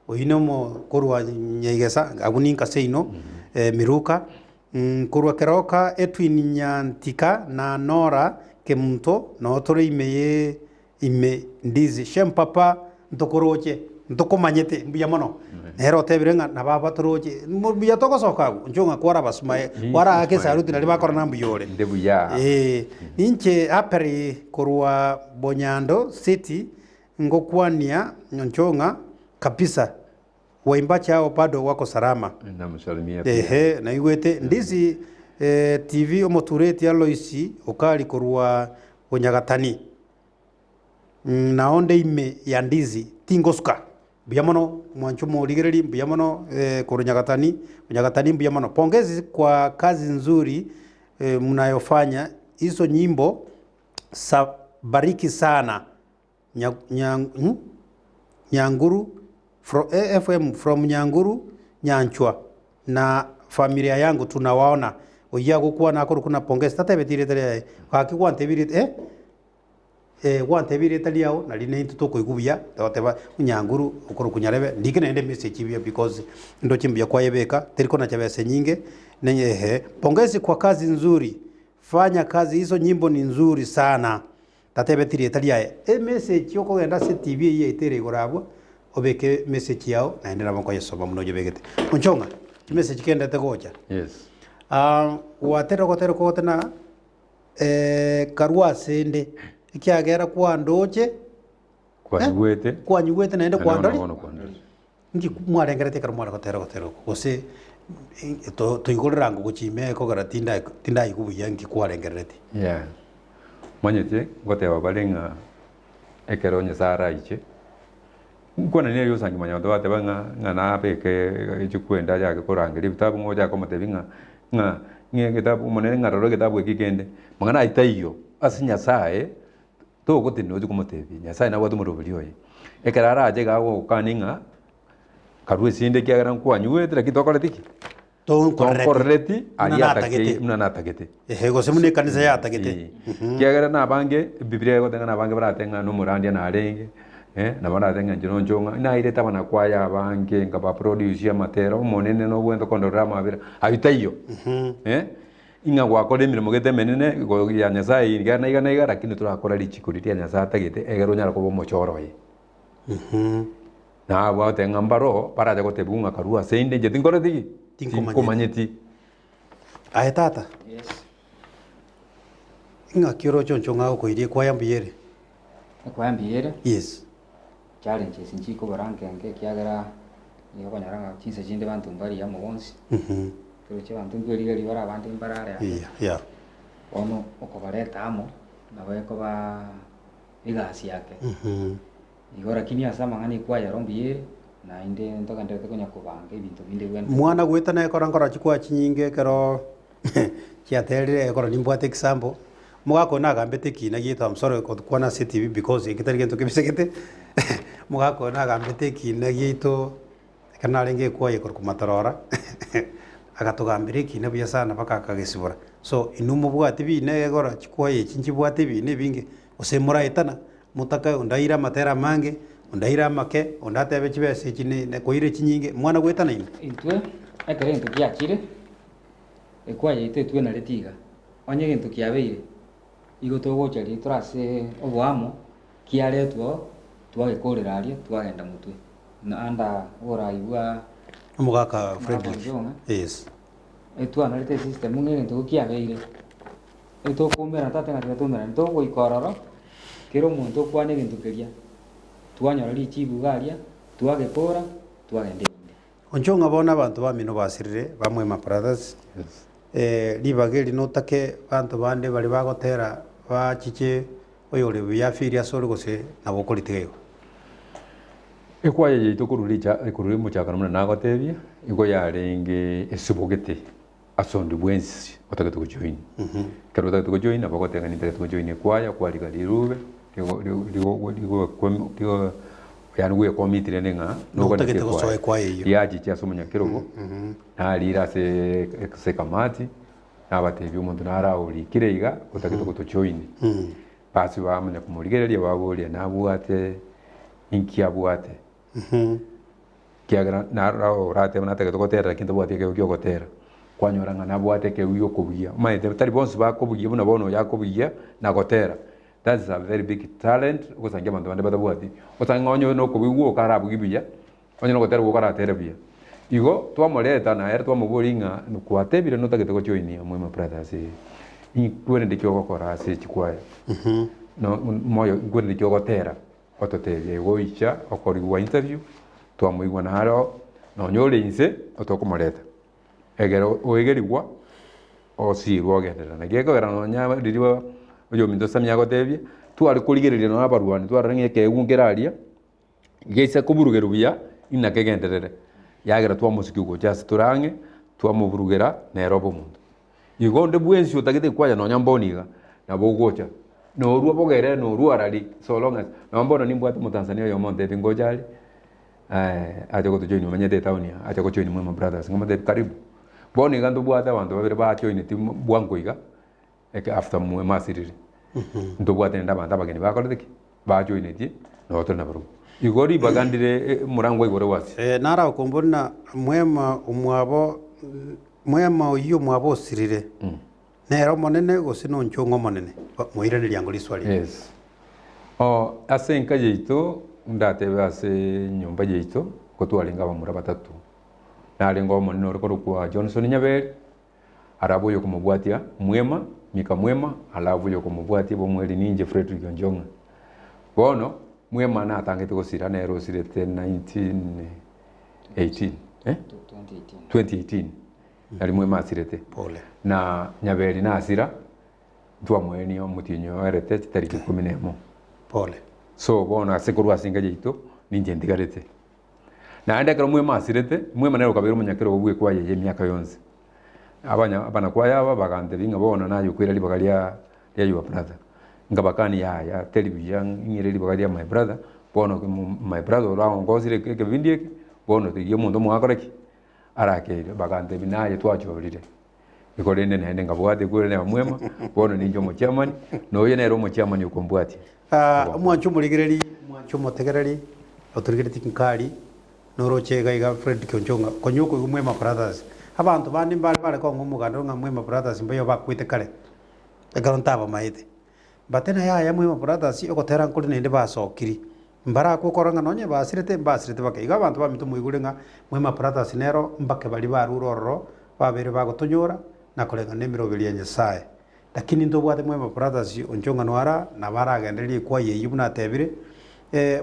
Oyio na omo korwa Nyaigesa, abwo ninka seino, Miruka. Korwa Keroka, Edwin Nyantika na Nora Kemunto, noo tore ime ye ime Ndizi. Shem papa ntokoroche, ntokomanyete, mbuya mono. Nere otebire ng'a nabo aba toroche, mbuya togosoka agwo, inche ng'a kwara abasumaye, kwara ake esaruti naria bakora ng'a mbuya ore. Inde buya. Ee, ninche Aperi korwa Bonyando City ngokwania Onchong'a kabisa, waimbaji hao bado wako salama. Namsalimia pia. Ehe, naigwete Ndizi TV omotureti Aloisi Okari korwa Bonyagatani. Nao nde ime ya Ndizi tingosuka. Mbuya mono mwanche omorigereria, mbuya mono korwa Nyagatani, Nyagatani mbuya mono. Pongezi kwa kazi nzuri mnayofanya, hizo nyimbo za bariki sana Nyanguru AFM from Nyanguru Nyanchwa na familia yangu tunawaona. Oyio agokwana akorokwa na Pongezi tatebetie rieta riaye, gaki gwantebirie eh? Eh, gwantebirie rieta riao nari naintwe tokoigwa buya, togoteba Nyanguru okorokwa Nyarebe, ndike naende emessage buya because ndoche mbuya kwayebeka, teri konacha besa enyinge, ne ehe. Pongezi kwa kazi nzuri, fanya kazi hizo nyimbo ni nzuri sana. Tatebeti rieta riaye, emessage okogenda ase TV eyio yaito ere igoro abwo, obeke emessage yao naende nabo nkoyesoma buna oyebegete. Onchong'a, chimessage kendete gocha. Yes. Ah, gwaterire ogotera okogotena karue asende, ekiagera kwandoche, Kwanyigwete. kwanyigwete naende Naende kwandori. bono kwandori. Nki mwarengeretie ekero mware gotera ogotera oko? Gose toigorera ango gochia ime ekogera tindaigwa buya nki kwarengereretie? Yeah. Manyete ngoteba bare ng'a ekero Nyasae araiche, nkwana nere osangi mwanyabanto bateba ng'a ng'a nabeke echikwenda achake korangeria ebitabu ng'a ochake komotebia ng'a ng'a ng'a egetabu omonene ng'a rora egetabu eke kende, mang'ana ayio taiyo, ase Nyasaye togotenena oche komotebia, Nyasaye nabwate omoroberi oye. Ekero arache iga agogokania ng'a karue esinde ekiagera nkwanyuete lakini tokoreti ki? Tonkorereti. Tonkorereti Buna aria natagete. atake buna natagete. Ehe, gose buna ekanisa yatagete. Ee. Ekiagera na abange, Ebibilia egoteba ng'a na abange baratebe ng'a nomorandia narenge, nabo baratebe ng'a inche nonchong'a, nairete abanakwaya abange nkabaproducia amatera, omonene nobwenerete kondorera amabera, ayio taiyo. Ing'a gwakora emeremo gete emenene igoro ya Nyasaye iga na iga na iga, lakini torakora richiko riria Nyasaye atagete, egere onyare koba omochoro oye. Na abwo agoteba ng'a mbaro barache gotebigwa ng'a karue ase inde inche tinkoreti ki? Tinkomanyeti. Tinkomanyeti. Aye tata, Yes. ing'aki oroche onchong'e agokoiria ekwaya mbuya ere? Ekwaya mbuya ere, Yes. challenges nchikobora nke nke ekiagera nigo okonyora ng'a chinsa chinde banto mbari amo bonsi, torochi abanto nkwerigereria bare abande mbare are ande. Yeah, yeah. Bono okobareta amo, nabo ekoba egasi yake. Igo rakini ase amang'ana ekwaya ero mbuya ere, naende ntogendererete konya kobanga ebinto binde bwenerete. Mwana goeta nekora nkora chikwaya chinyinge ekero chiaterire ekero nimbwate example, omogaka oyo nagambete ekina giaito am sorry gokwana ase etibi because eke tari gento kebisegete, omogaka oyo nagambete ekina giaito ekero narenge ekwaya korwa matorora, agatogambera ekina buya sana mpaka akagesibora. So inwe mobwati bina egekora chikwaya echi nchibwate ebina ebinge, gose moraetana, motake onde aire amatera amange, onde aire amake, onde atebe chibesa echi ne koire chinyinge, mwana goetana inwe. Intwe ekero egento giachire, ekwaya yaito etwenareti iga, onye egento kiabeire, igo togocha riria tore ase oboamo, kiaretwa oo, twagekorera aria, twagenda motwe. Naende oborai bwa Omogaka Omogaka Fredrick, Onchong'a. yes. Etwanarete esystem ng'a egento ekio kiabeire, etokoumera totebe ng'a tiga toumerane, togoika ororo, kera omonto okwane egento keria, twanyora richibu iga aria, twagekora, twagenda erinde. Onchong'a bono abanto bamino basirire, ba Mwema Brothers, ribaga eri notake banto bande baria bagotera bachiche oyore buya afeeli asore gose nabo okoritiga igo? Ekwaya yaito korwa richa korwa omochakano buna nagotebia, igo yarenge esibogete ase onde bwensi otagete gojoin. Ekero otagete gojoin nabo ogoteba ng'a nintagete gojoin ekwaya, kwarika rirube rigo rigo rigo rigo rigo yaani gwecommit rende ng'a noganeti Notagete gosoa ekwaya. ekwaya eyio. Riachiche ase omonyakerogo, narire ase ase ekamati, nabatebia omonto nare aorikire iga, otagete gotojoin. Basi bamanya komorigereria, baboria, Nabwate inki abwate? Ekiagera naro oratebe natagete gotera lakini tabwati ekeegwa kia ogotera. Kwanyora ng'a nabwate ekeegwa gia okobugia. Omanyete tari bonsi bakobugia buna bono oyo akobugia na gotera. That is a very big talent ogosangia abanto bande batabwati. Osange ng'a onye nokobugia gwoka arabugie buya, onye nogotera gwoka aratere buya. Igo twamoreta na ere twamoboria ng'a kwatebire notagete gojoinia Mwema Brothers eye, nkwerende ki ogokora ase chikwaya? No moyo nkwerende ki ogotera? Ototebia igo oicha okorigwa interview, twamoigwa naro nonya ore inse otokomoreta. Ekero oegerigwa osirwe ogenderera. Naki ekogera nonya riria oyominto Sammy agotebia, tware korigereria nonya abarwani twarora ng'a ekeegwa nkere aria. Geisa koburugerwa buya, inaki kegenderere, yagera twamosikia gocha ase tore ang'e, twamoburugera nere obe omonto. Igo onde bwensi otagete kwaya nonya mboni iga, nabo ogocha. Norwa bogere, norwa arari, so long as, nonya mbono nimbwate omotanzania oyomo ontebie ngocha are, ache gotojoin omanyete etown aa, ache gojoin Mwema Brothers, nkamotebia karibu. Bono iga ntobwate abanto babere bajoineti bwango iga, Eke after Mwema asirire, ntobwate naende abanto abageni bakorete ki? Bajoinetie, nabo tore nabarobwo. Igo ribaga ndire omorango oigoro gwase. Eh, naragokombori na Mwema omwabo, Mwema oyio omwabo osirire, nere omonene gose nonchong'u omonene? Moiranerie ango riswali eri. Yes. Oh, ase enka yaito, ndatebe ase enyomba yaito, nigo twarenge abamura batato. Narenge omonene ore korokwa Johnson Nyaberi, Arabe oyokomobwatia Mwema, Mika Mwema, alafu oyokomobwatia bomweri ninche Fredrick Onjong'a. Bono Mwema natangete gosira nere osirete 1918 eh? 2018 nari Mwema asirete. Pole. Na Nyaberi nasira ntwamoenia omotienyi oerete chitariki ikomi na emo. Pole. So bono ase korwa ase enka yaito ninche ntigarete. Naende ekero Mwema asirete, Mwema nere okabeire omonyakerogo bw'ekwaya eye emiaka yonsi. Abanya abanakwaya aba bagantebia ng'a bono naye okoira ribaga ria ria your brother. Nkabakania yaya teri buya ng'ire ribaga ria my brother, bono my brother orangosire ekebindi eke, bono rigia omonto omwakore ki? Arakeire. Bagantebia naye twachorire. Igo rende naende nkabwata ekwere neba Mwema, bono ninche omochairman, na oyo nere omochairman okombwatia. Ah, omwanche omorigereri, omwanche omotegereri, otorigereti nkari, noroche iga iga Fred Kionchonga, konya okoigwa Mwema Brothers. Abanto bande mbare bare kong'a omoganda ng'a Mwema Brothers mbuya bakwete kare, ekero ntabamaete. But naye yaya Mwema Brothers ogotera nkore naende basokiri. Mbarakwe korora ng'a nonye basirete, mbasirete bake. Igo abanto baminto moigure ng'a Mwema Brothers nero mbake baria barure ororo, babeire bagotonyora na koreng'ana nemeroberi ya Nyasae. Lakini ntobwate Mwema Brothers onchong'ano ara, nabo aragendererie ekwaya eyio buna atebire.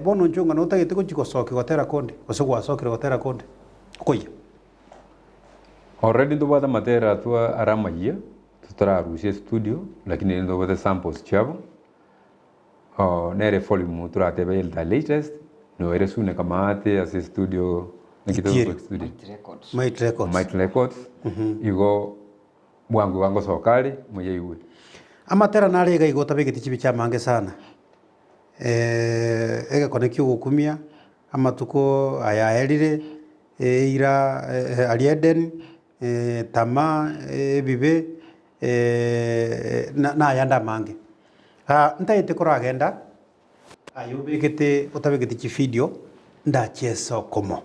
Bono onchong'ano otagete gochia gosokia gotera konde, gose gwasokire gotera konde? Okoyia. Already ntobwate amatera atwo are amayia, totararusia estudio, lakini rende ntobwate samples chiabo. Nere volume toratebe the latest, noere soon kamaate ase studio, naki Itieri. togosoka studio? Might Records. Might Records. Might Records, igo bwango iga ngosoka are, moyaigwe. Amatera nare iga igo otabegeti chibicha amange sana, egekone kia ogokumia, amatuko aya aerire, eira aria Eden, tamaa, ebibe, na ayande amange. Ntagete koragenda aye obegete otabegeti chividio ndachiese okomo.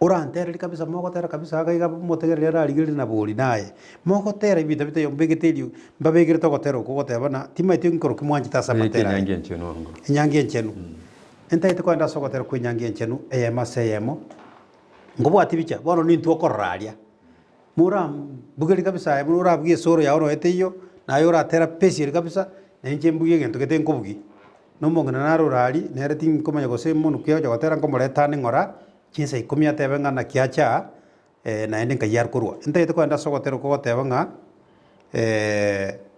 Orantereri kabisa mogotera kabisa iga iga motegereri ararigererie na bori naye. Mogotera ebinto bitaiyo mbegete erio mbabekerete ogotera okwo ogoteba buna timanyeti nkoroki mwanchete ase amatera aya. Enyangi enchenu ango. Enyangi enchenu. Ntagete kogenda ase ogotera kwa enyangi enchenu eyemo ase eyemo, nkobwati bicha bono nintwe okorora aria. Morambugerie kabisa aye buna orabugie esoro yao nonya teiyo, naye oratera pesi eria kabisa, na inche mbugie egento gete nkobugie. Na omong'ina nare ore aria, nere tinkomanya gose monukia agocha gotera nkomoreta ande ng'ora, chinsa ikomi atebe ng'a naki acha aa, naende nkai are korwa. Ntagete kogenda ase ogotera okwo goteba ng'a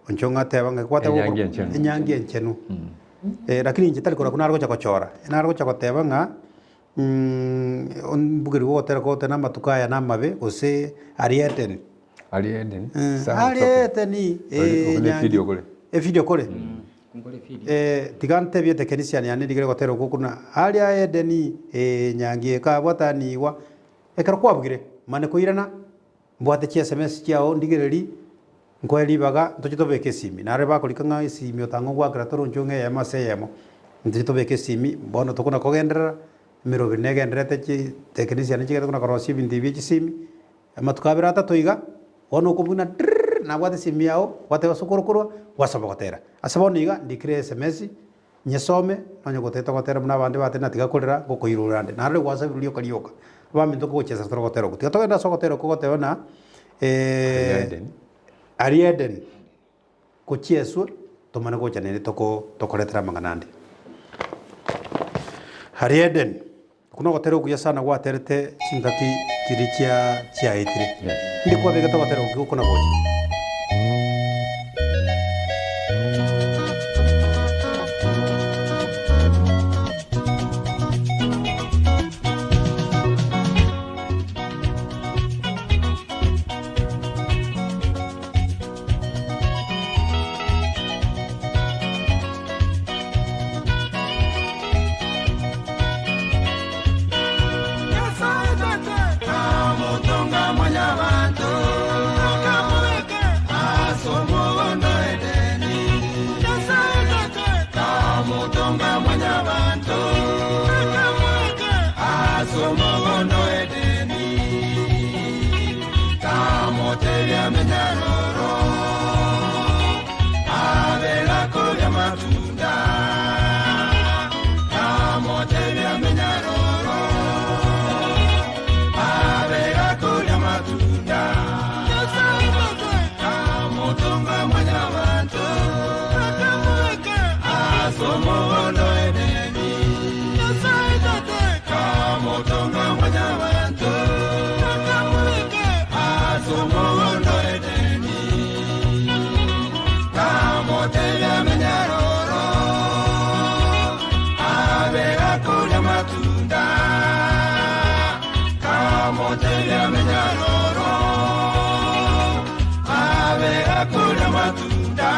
inche ng'ateba ng'a gwateba Enyangi enchenu. enyangi enchenu. Lakini inche tari korwa nare gocha gochora, nare gocha goteba ng'a. Mbugeri gogotera kogoteba na amatuko aya na amabe, gose aria Edeni. Aria Edeni, Eh, sana aria toke. Edeni, Ori- eh, okone nyangi. efidio kore. Efidio kore? Nkore efidio. Eh, tiga ntebie technician yane ndigere gotera okwo kuna aria Edeni, eh, nyangi ekabwatanigwa. Ekero kwabugire, mane koirana, mbwate chi sms chiao ndigereri, nkoe ribaga, ntoche tobeke esimi. Nare bakorika ng'a esimi otang'o goakera toronche ng'a eyemo ase eyemo, ntoche tobeke esimi, bono tokona kogenderera, emeroberi negendererete chi technician chigende kona korosia ebinto ebi bia chisimi, amatuko abere atato iga, bono okobuna trrrr nabwate esimi yago, gwateba ase okorwa gwasoma gotera. Ase bono iga, ndikire sms, nyesome, nonye gotete gotera buna abande bateba natiga korera, ngokoirora ande. Narorire gwasabirwe rioka rioka, abaminto nkogochesa tore gotera okwo. Tiga togende ase ogotera okwo goteba ng'a Aria Edeni. aria Edeni, gochieswe, tomane gocha naende toko tokoretera amang'ana ande. Aria Edeni, okwo nogotera okuya sana gwaterete chingaki chiria chia chiaetire. Yes. Indi kwabegete ogotera okwo gokona gocha. Nyasaye Tata, kamutunga mwanyabantu, akamubeka ase omogondo Edeni. Nyasaye Tata, kamutunga mwanyabantu, akamubeka ase omogondo Edeni. Kamutebya menyaroro, abera kurya matunda. Kamutebya menyaroro, abera kurya matunda. Nyasaye Tata, kamutunga mwanyabantu, akamubeka ase omogondo Edeni. Nyasaye Tata, kamutunga mwanyabantu, akamubeka ase omogondo Edeni. Kamutebya menyaroro, abera kurya matunda. Kamutebya menyaroro, abera kurya matunda.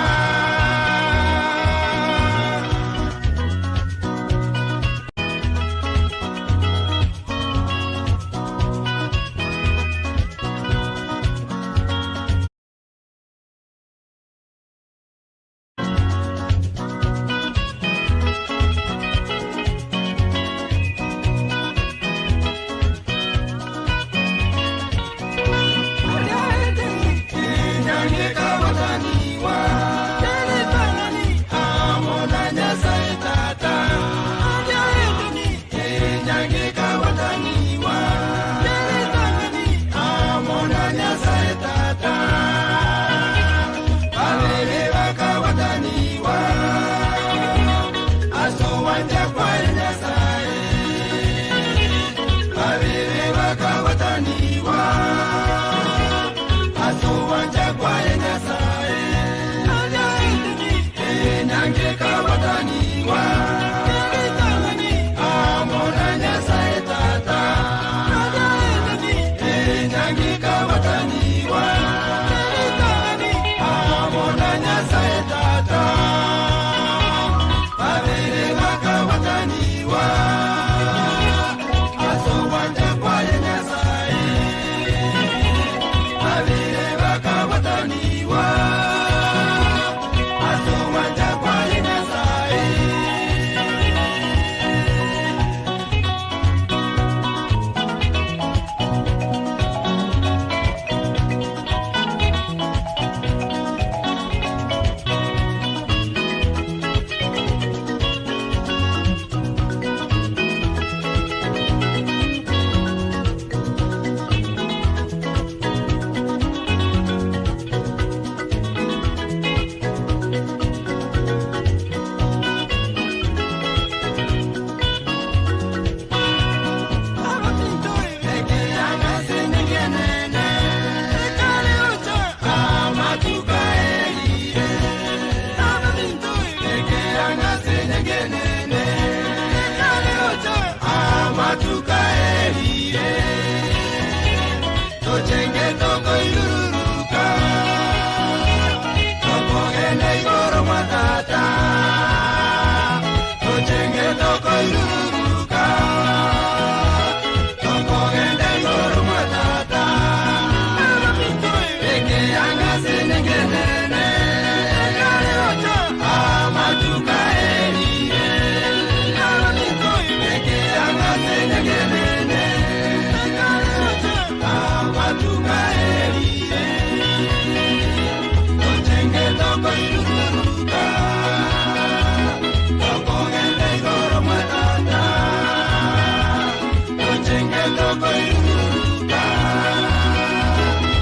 tokoiruruka,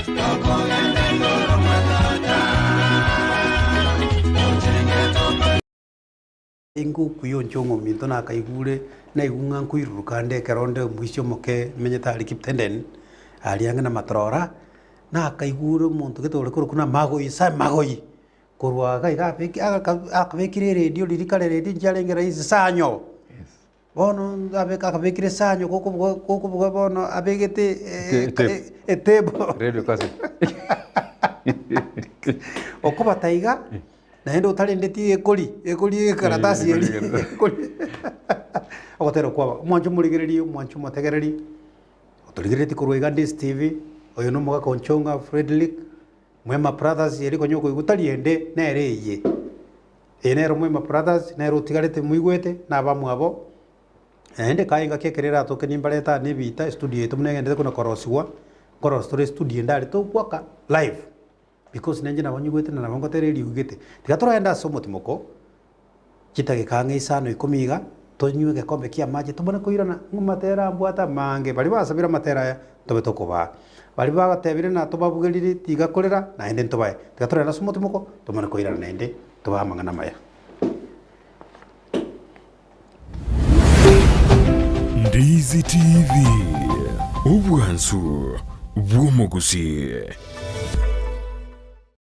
tokogenda igoro mwa Tata, tochenge toko. Ingokuya onche omominto nakaigure, naigwe ng'a nkoiruruka nde ekero nde omoisia omoke menyete aria Kiptenden, aria ang'e na Matorora, nakaigure omonto gete ore korokwa na Magoi Sam Magoi, korwa iga iga abeki agaka akabekire eredio riria kare eredio nchiarenge rahisi sanyo. Bono abeka akabekire esanyo gokobuga gokobuga bono abegete Etape. etape. Radio cassette. Okobata iga, naende otarendeti ekori, ekori ekaratasi Eh, eria ekori ekori ogotera kwaba omwancho omorigereria, omwancho omotegereri, otorigereretie korwa iga Ndisi TV, oyo na omogaka Onchonga Fredrick, Mwema Brothers eri konya okoigwa tari ende, nere eye. Eye nero Mwema Brothers, nere otigarete moigwete, na abamwabo, naende kae engaki ekero eratoke nimbarete aa na ebiita, estudio yaito buna egenderete kona korosigwa, nkorosia tore estudio ende aria togoaka live, because nainche nabo nyigwete na nabo ngotera eriogi gete. Tiga toragende ase omotimoko, chidageka ang'e isano ikomi iga, tonywe egekombe kia amache tomanye koirana ng'a amatera ambwate amange, baria basabire amatera aya ntobe tokobaa, baria bagatebire na tobabugeriri tiga korera naende ntobae. Tiga toragende ase omotimoko tomanye koirana naende tobae amang'ana amaya. Ndizi TV, obwansu bw'omogusii.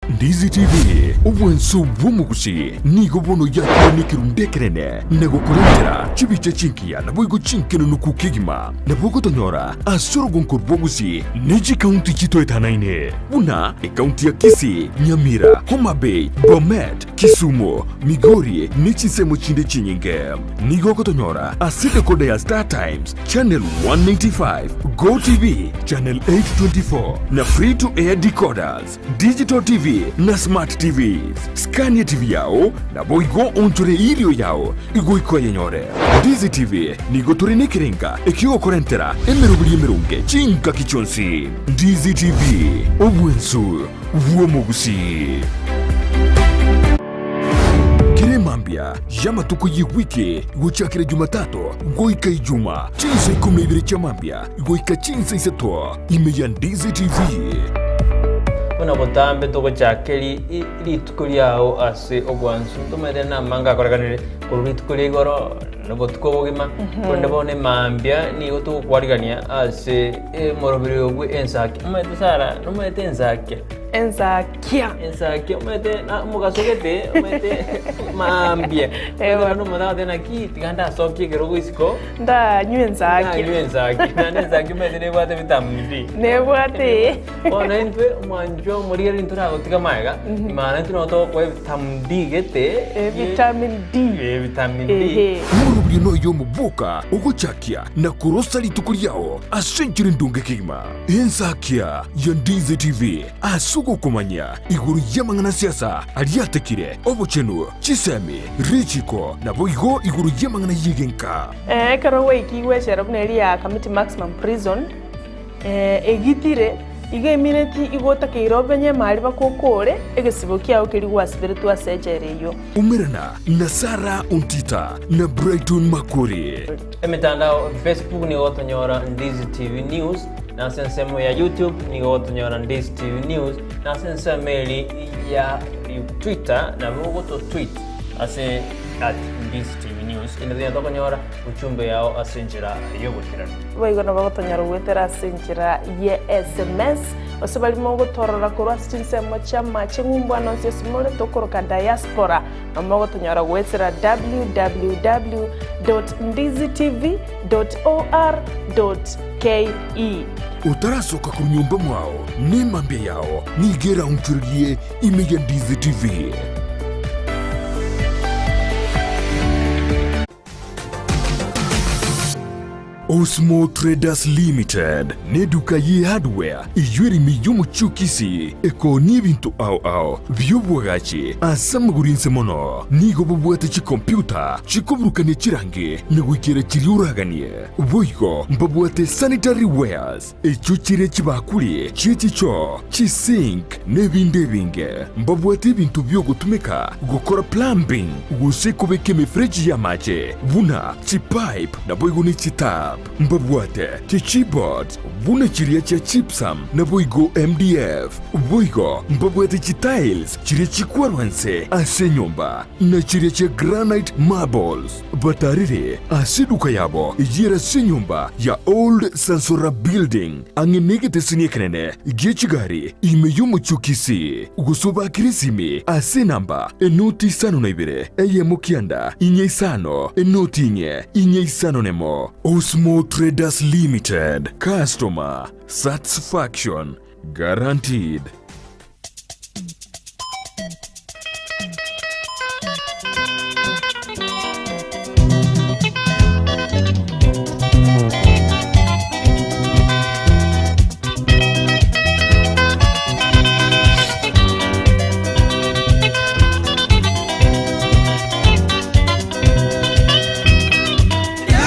Ndizi TV, obwansu bw'omogusii, nigo bono yakire nekerundu ekenene na gokorentera chibicha chingiya naboigo chinkenenuku kegima. Nabo ogotonyora ase orogonko rwa Gusii ne chikaunti chitoetanaine buna ekaunti ya Kisii, Nyamira, Homa Bay, Bomet, Kisumu, Migori ne chinsemo chinde chinyinge. Nigo ogotonyora ase decoder ya Star Times, Channel 195, Go TV, Channel 824 na Free to Air decoders, Digital TV na Smart TVs. Scania TV yao naboigo onchore erio yao igoika oyenyore. Ndizi TV nigo tore nekerenga ekiogokorentera emeroberi emeronge chingaki chionsi. Ndizi TV, obwensu bw'omogusii. Kera emambia y'amatuko y'ewiki gochakera Jumatatu goika Ijuma, chinsa ikomi na ibere chia mambia goika chinsa isato, ime ya Ndizi TV. Buna botambe togochaka rituko riao ase obwansu, ntomanyete namange akorekanire korwa rituko ria igoro na obotuko obogima, korende bono emambia nigo togokwarigania ase omoroberi oyo bwe ensaki. Omanyete Sarah, nomanyete ensakia? Ensakia. Ensakia omanyete na omogaso gete, omanyete mambia. Ewa. Omanyete omonto agoteba naki tiga ndasokie ekerogo isiko. Ndanywe ensakia. Ndanywe ensakia. Naende ensakia omanyete nebwate vitamin D. Nebwate ee. Bono intwe omwanchwa omorigereria ntoragotiga magega, imana intwe nabo togokoa evitamin D gete. Eh, vitamin D. Eh, vitamin D. Ehe. Omorobio noyo omoboka ogochakia na korosa rituko riao ase enchera endonge kegima. Ensakia ya Ndizi TV ase ogokomanya igoro y'amang'ana siasa aria atekire, obochenu, chisemi, richiko, naboigo igoro y'amang'ana y'egenka. Ekero gwaikigwe echela buna eria ya Kamiti Maximum Prison, egitire, igo emineti igo otakeire obenye emari bakokore egesibo kiao keria gwasiberetwe ase echela eyio. Umerana na Sarah Ontita na Brighton Makori. Emetandao Facebook nigo ogotonyora Ndizi TV News, na ase ensemo ya YouTube nigo ogotonyora Ndizi TV News, na ase ensemo eri ya Twitter nabo ogototweet ase at Ndizi TV News. Ende tonya tokonyora ujumbe yao ase enchera y'oboikeranu. Boigo nabo gotonyora goetera ase enchera ye sms, gose baria mogotorora korwa ase chinsemo chi'amache ng'umbu ande onsi ase more tokoroka diaspora, nabo mogotonyora goetera www dot ndizitv dot or dot ke. Otarasoka korwa nyomba mwao, nemambia yao nigo eraonchorerie ime ya Ndizi TV. Osmo Traders Limited neduka ye hardware eyio ere ime y'omochie o Kisii ekoonia ebinto ao ao bi'oboagachi ase amagoro inse mono. Nigo bobwate chikompyuta chikoburukania chirangi na goikera chiria oraganie. Boigo mbabwate sanitary wares echio chire chibakuri chie chichoo, chisink, na ebinde ebinge. Mbabwate ebinto bi'ogotumeka gokora plumbing gose kobeka emefereji y'amache buna chipipe naboigo ne chitap. Mbabwate chichipboards buna chiria chia gypsum naboigo MDF. Boigo mbabwate chitiles chiria chikwarwa inse ase enyomba, na chiria chia granite marbles. Batarire ase eduka yabo eyio ere ase enyomba ya Old Sansora Building, ang'e negeteseni ekenene gie chigari ime y'omochie o Kisii. Gose obakere esimi ase enamba enoti isano na ibere, eyemo kianda, inye isano, enoti inye, inye isano nemo. Osmo Traders Limited, Customer Satisfaction Guaranteed.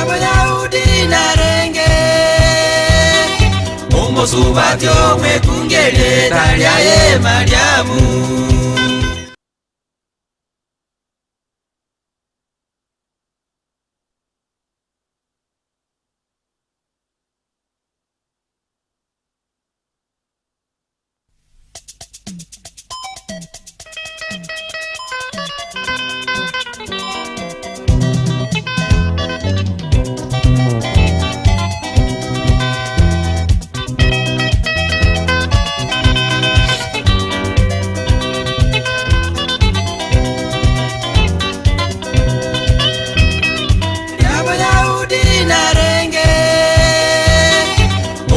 Abayahudi narenge omosubati omwekunga erieta riaye Mariamu. Abayahudi narenge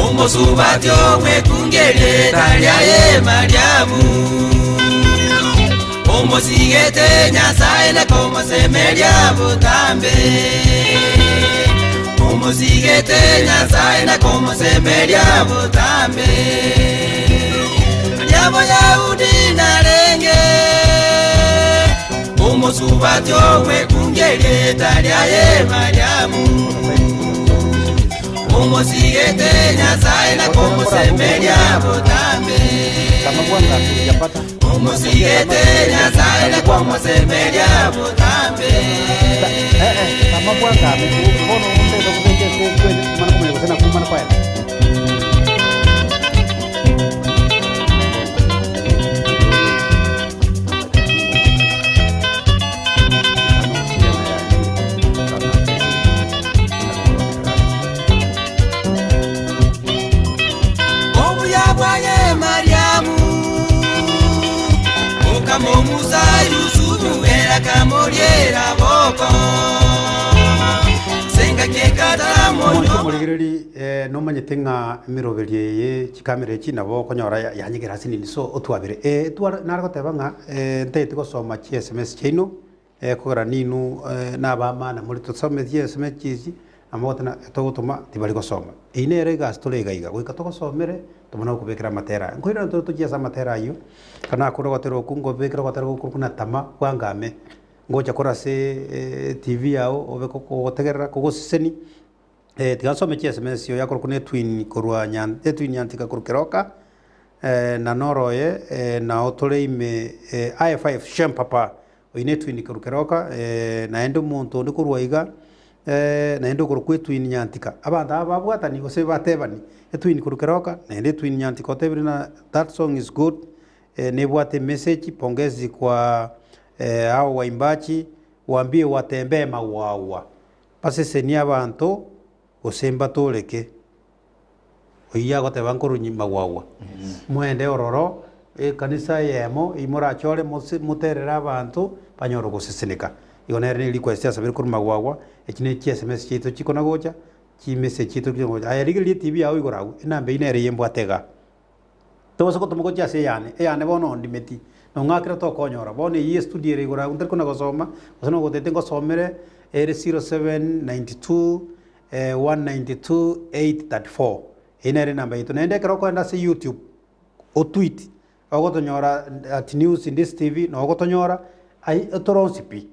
omosubati omwekunga erieta riaye Mariamu omosigete Nyasaye nakomosemeria botambe omosigete Nyasaye nakomosemeria botambe Abayahudi narenge omosubati omwekunga erieta riaye Mariamu omosigete Nyasaye nakomosemeria botambe omosigete Nyasaye nakomosemeria botambe obuya bwaye Mariamu okamomusa Yusufu era kamoriera boko senga Omonto kekataramono omorigereri nomanyete ng'a emeroberi eye chikamera echi nabo okonyora yanyegera ase nini so otwabere. Tware nare goteba ng'a ntagete gosoma chi sms chiaino kogera ninu na abamana more tosome chi sms chichi amo gotena togotoma tibari gosoma. Eyio nere egasi tore iga iga goika togosomere tomanye gokobekera amatera aya. Nkoirana tore tochie ase amatera ayio, ekero nakure ogotera okwo nkobekera ogotera gokwo buna tama bwangame. Ngocha korwa ase TV yao obe kogotegerera kogoseseni, tiga nsome chi sms oyo akorokwa na etwin korwa nyan etwin nyantika korwa keroka, na noro oye nao tore ime aye five shem papa, oyio na etwin korwa keroka, naende omonto onde korwa iga naende okorokwa etwin nyantika. Abanto aba babwatani gose batebani, etwin korwa keroka naende etwin nyantika otebire ng'a that song is good, nebwate emessage pongezi kwa hao waimbaji waambie watembee magwagwa basesenie abanto gose mbatoreke. Oyio agoteba nkorwa magwagwa mwende ororo ekanisa eyemo eyio morachore mose moterere abanto banyore goseseneka. Igo nere ne request asabire korwa magwagwa echi ne chi sms chiaito chikona gocha chimessage chiaito chikona gocha. Aye rigereria etv yago igoro abwo enamba eyio nere eyembwate igaa. Tobasa gotoma gochia ase eyane, eyane bono ondimeti, nong'akera tokonyora. Bono eyio estudio ere igoro abwo ntari kona gosoma, gose nogotete ngosomere, ere 0792 192 834. Eyio nere enamba yaito. Naende ekero okoenda ase youtube, otweet, ogotonyora at news in this tv, noo ogotonyora, aye otoronsi pi.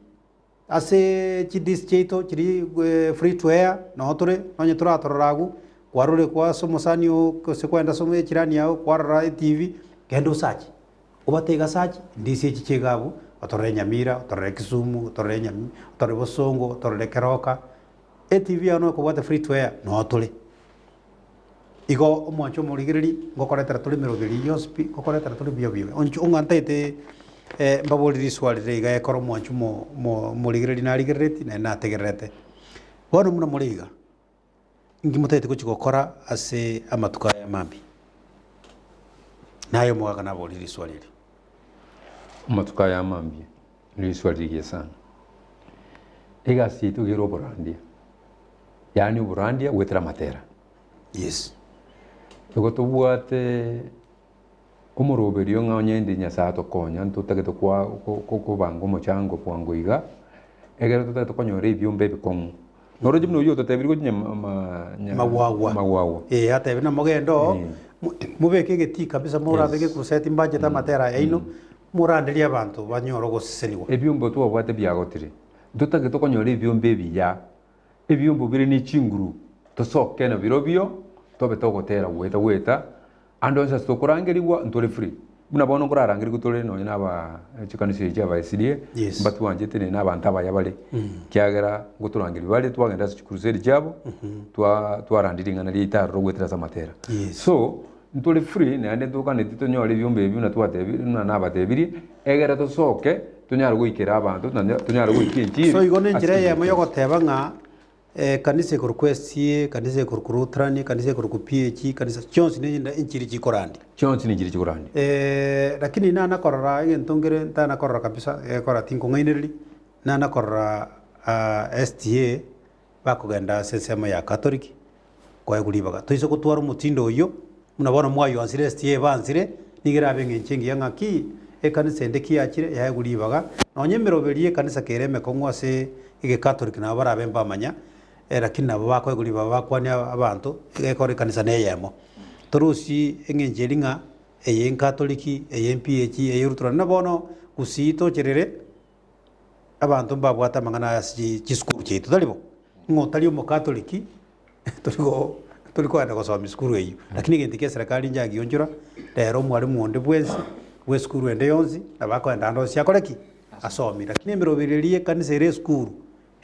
Ase chidisi chiaito chiria free to air noo tore, nonye toratorora agwo, kwarorire kwa ase omosani oo gose kwaenda ase echirani yago kwarora etv, genda osache, obate iga search, ndisi echi chia iga abwo, otorore Nyamira, otorore Kisumu, otorore Nyami otorore Bosongo, otorore Keroka. Etv yao nokobwate free to air noo tore. Igo omwancho omorigereri ngokoretera tore emeroberi eyio yonsi pi, ngokoretera tore buya buya. Onche ong'a ntaete mbabori riswali rire iga ekero omwancho omo omo omorigereri narigerereti naende nategererete. Bono buna more iga, inki motaete gochia gokora ase amatuko aya mambia? Naye omogaka naborie riswali erio. Amatuko aya mambia, riswali rigiya sana. Egasi yaito iga ere oborandia, yaani oborandia goetera amatera. Yes. Igo tobwate omoroberio ng'a onye ndi Nyasaye atokonya ntotagete kwa kobanga omochango bwango iga, ekero totagete konyora ebiombe ebikong'u. Noroche buna oyio ototebirie gochia nya Magwagwa. Magwagwa. Eh, atebe na mogende oo, Eh. mobeke egetii kabisa morabeke Yes. crusade mbanchete amatera aya aino, moranderie abanto banyore ogosesenigwa. Ebiombe twabwate biagotire, ntotagete konyora ebiombe ebiya, ebiombe bire ne chinguru, tosoke na birobio, tobe togotera goeta goeta, ande onsi ase tokorangerigwa ntore free. Buna bono nkorarangerigwe tore nonye na aba chikanisa echi aba SDA, Yes. mbatwanchete naende na abanto abaya bare, ekiagera ngotorangeria bare twagenda ase chicrusade chiabo, twa twarandia ring'ana riaito aroro goetera ase amatera. Yes. So, ntore free naende ntokaneti tonyore ebiombe ebi buna twatebi buna nabatebirie, egere tosoke tonyare goikera abanto nonye tonyare goika enchiri So igo na enchera ase eyemo chingencho yogoteba ng'a ekanisa ekorokwa SDA, ekanisa ekorokwa Lutheran, ekanisa ekorokwa PAG, ekanisa chionsi ne enchiri chikorandia. Chionsi ne enchiri chikorandia. Lakini nana korora egento nkere ntana korora kabisa egekora tinkong'ainereria, nana korora SDA bakogenda ase ensemo ya Catholic koegwa ribaga. Toise gotwara omotindo oyio, buna bono mwayoansire SDA ebansire, nigo erabe eng'encho engiya ng'aki ekanisa ende ki yachire yaegwa ribaga, nonye emeroberi y'ekanisa kere emekong'u ase egekatoliki nabo barabe mbamanya, lakini nabo bakoegwa ribaga bakwanie abanto, egekora ekanisa na eyemo. Torusie eng'encho eria ng'a eye nkatoliki, eye mPAG, eye Lutheran, buna bono gusii tocherere. Abanto mbabwate amang'ana aya ase chisukuru chiaito, tari bo? Ng'a otari omokatoliki tori go tori kogenda gosoma esukuru eyio. Lakini egento kia eserekari inche agionchora, rero omwalimu onde bwensi, bwa esukuru ende yonsi, nabo akoenda ande onsi akore ki? Asome. Lakini emeroberi eria ya ekanisa ere esukuru,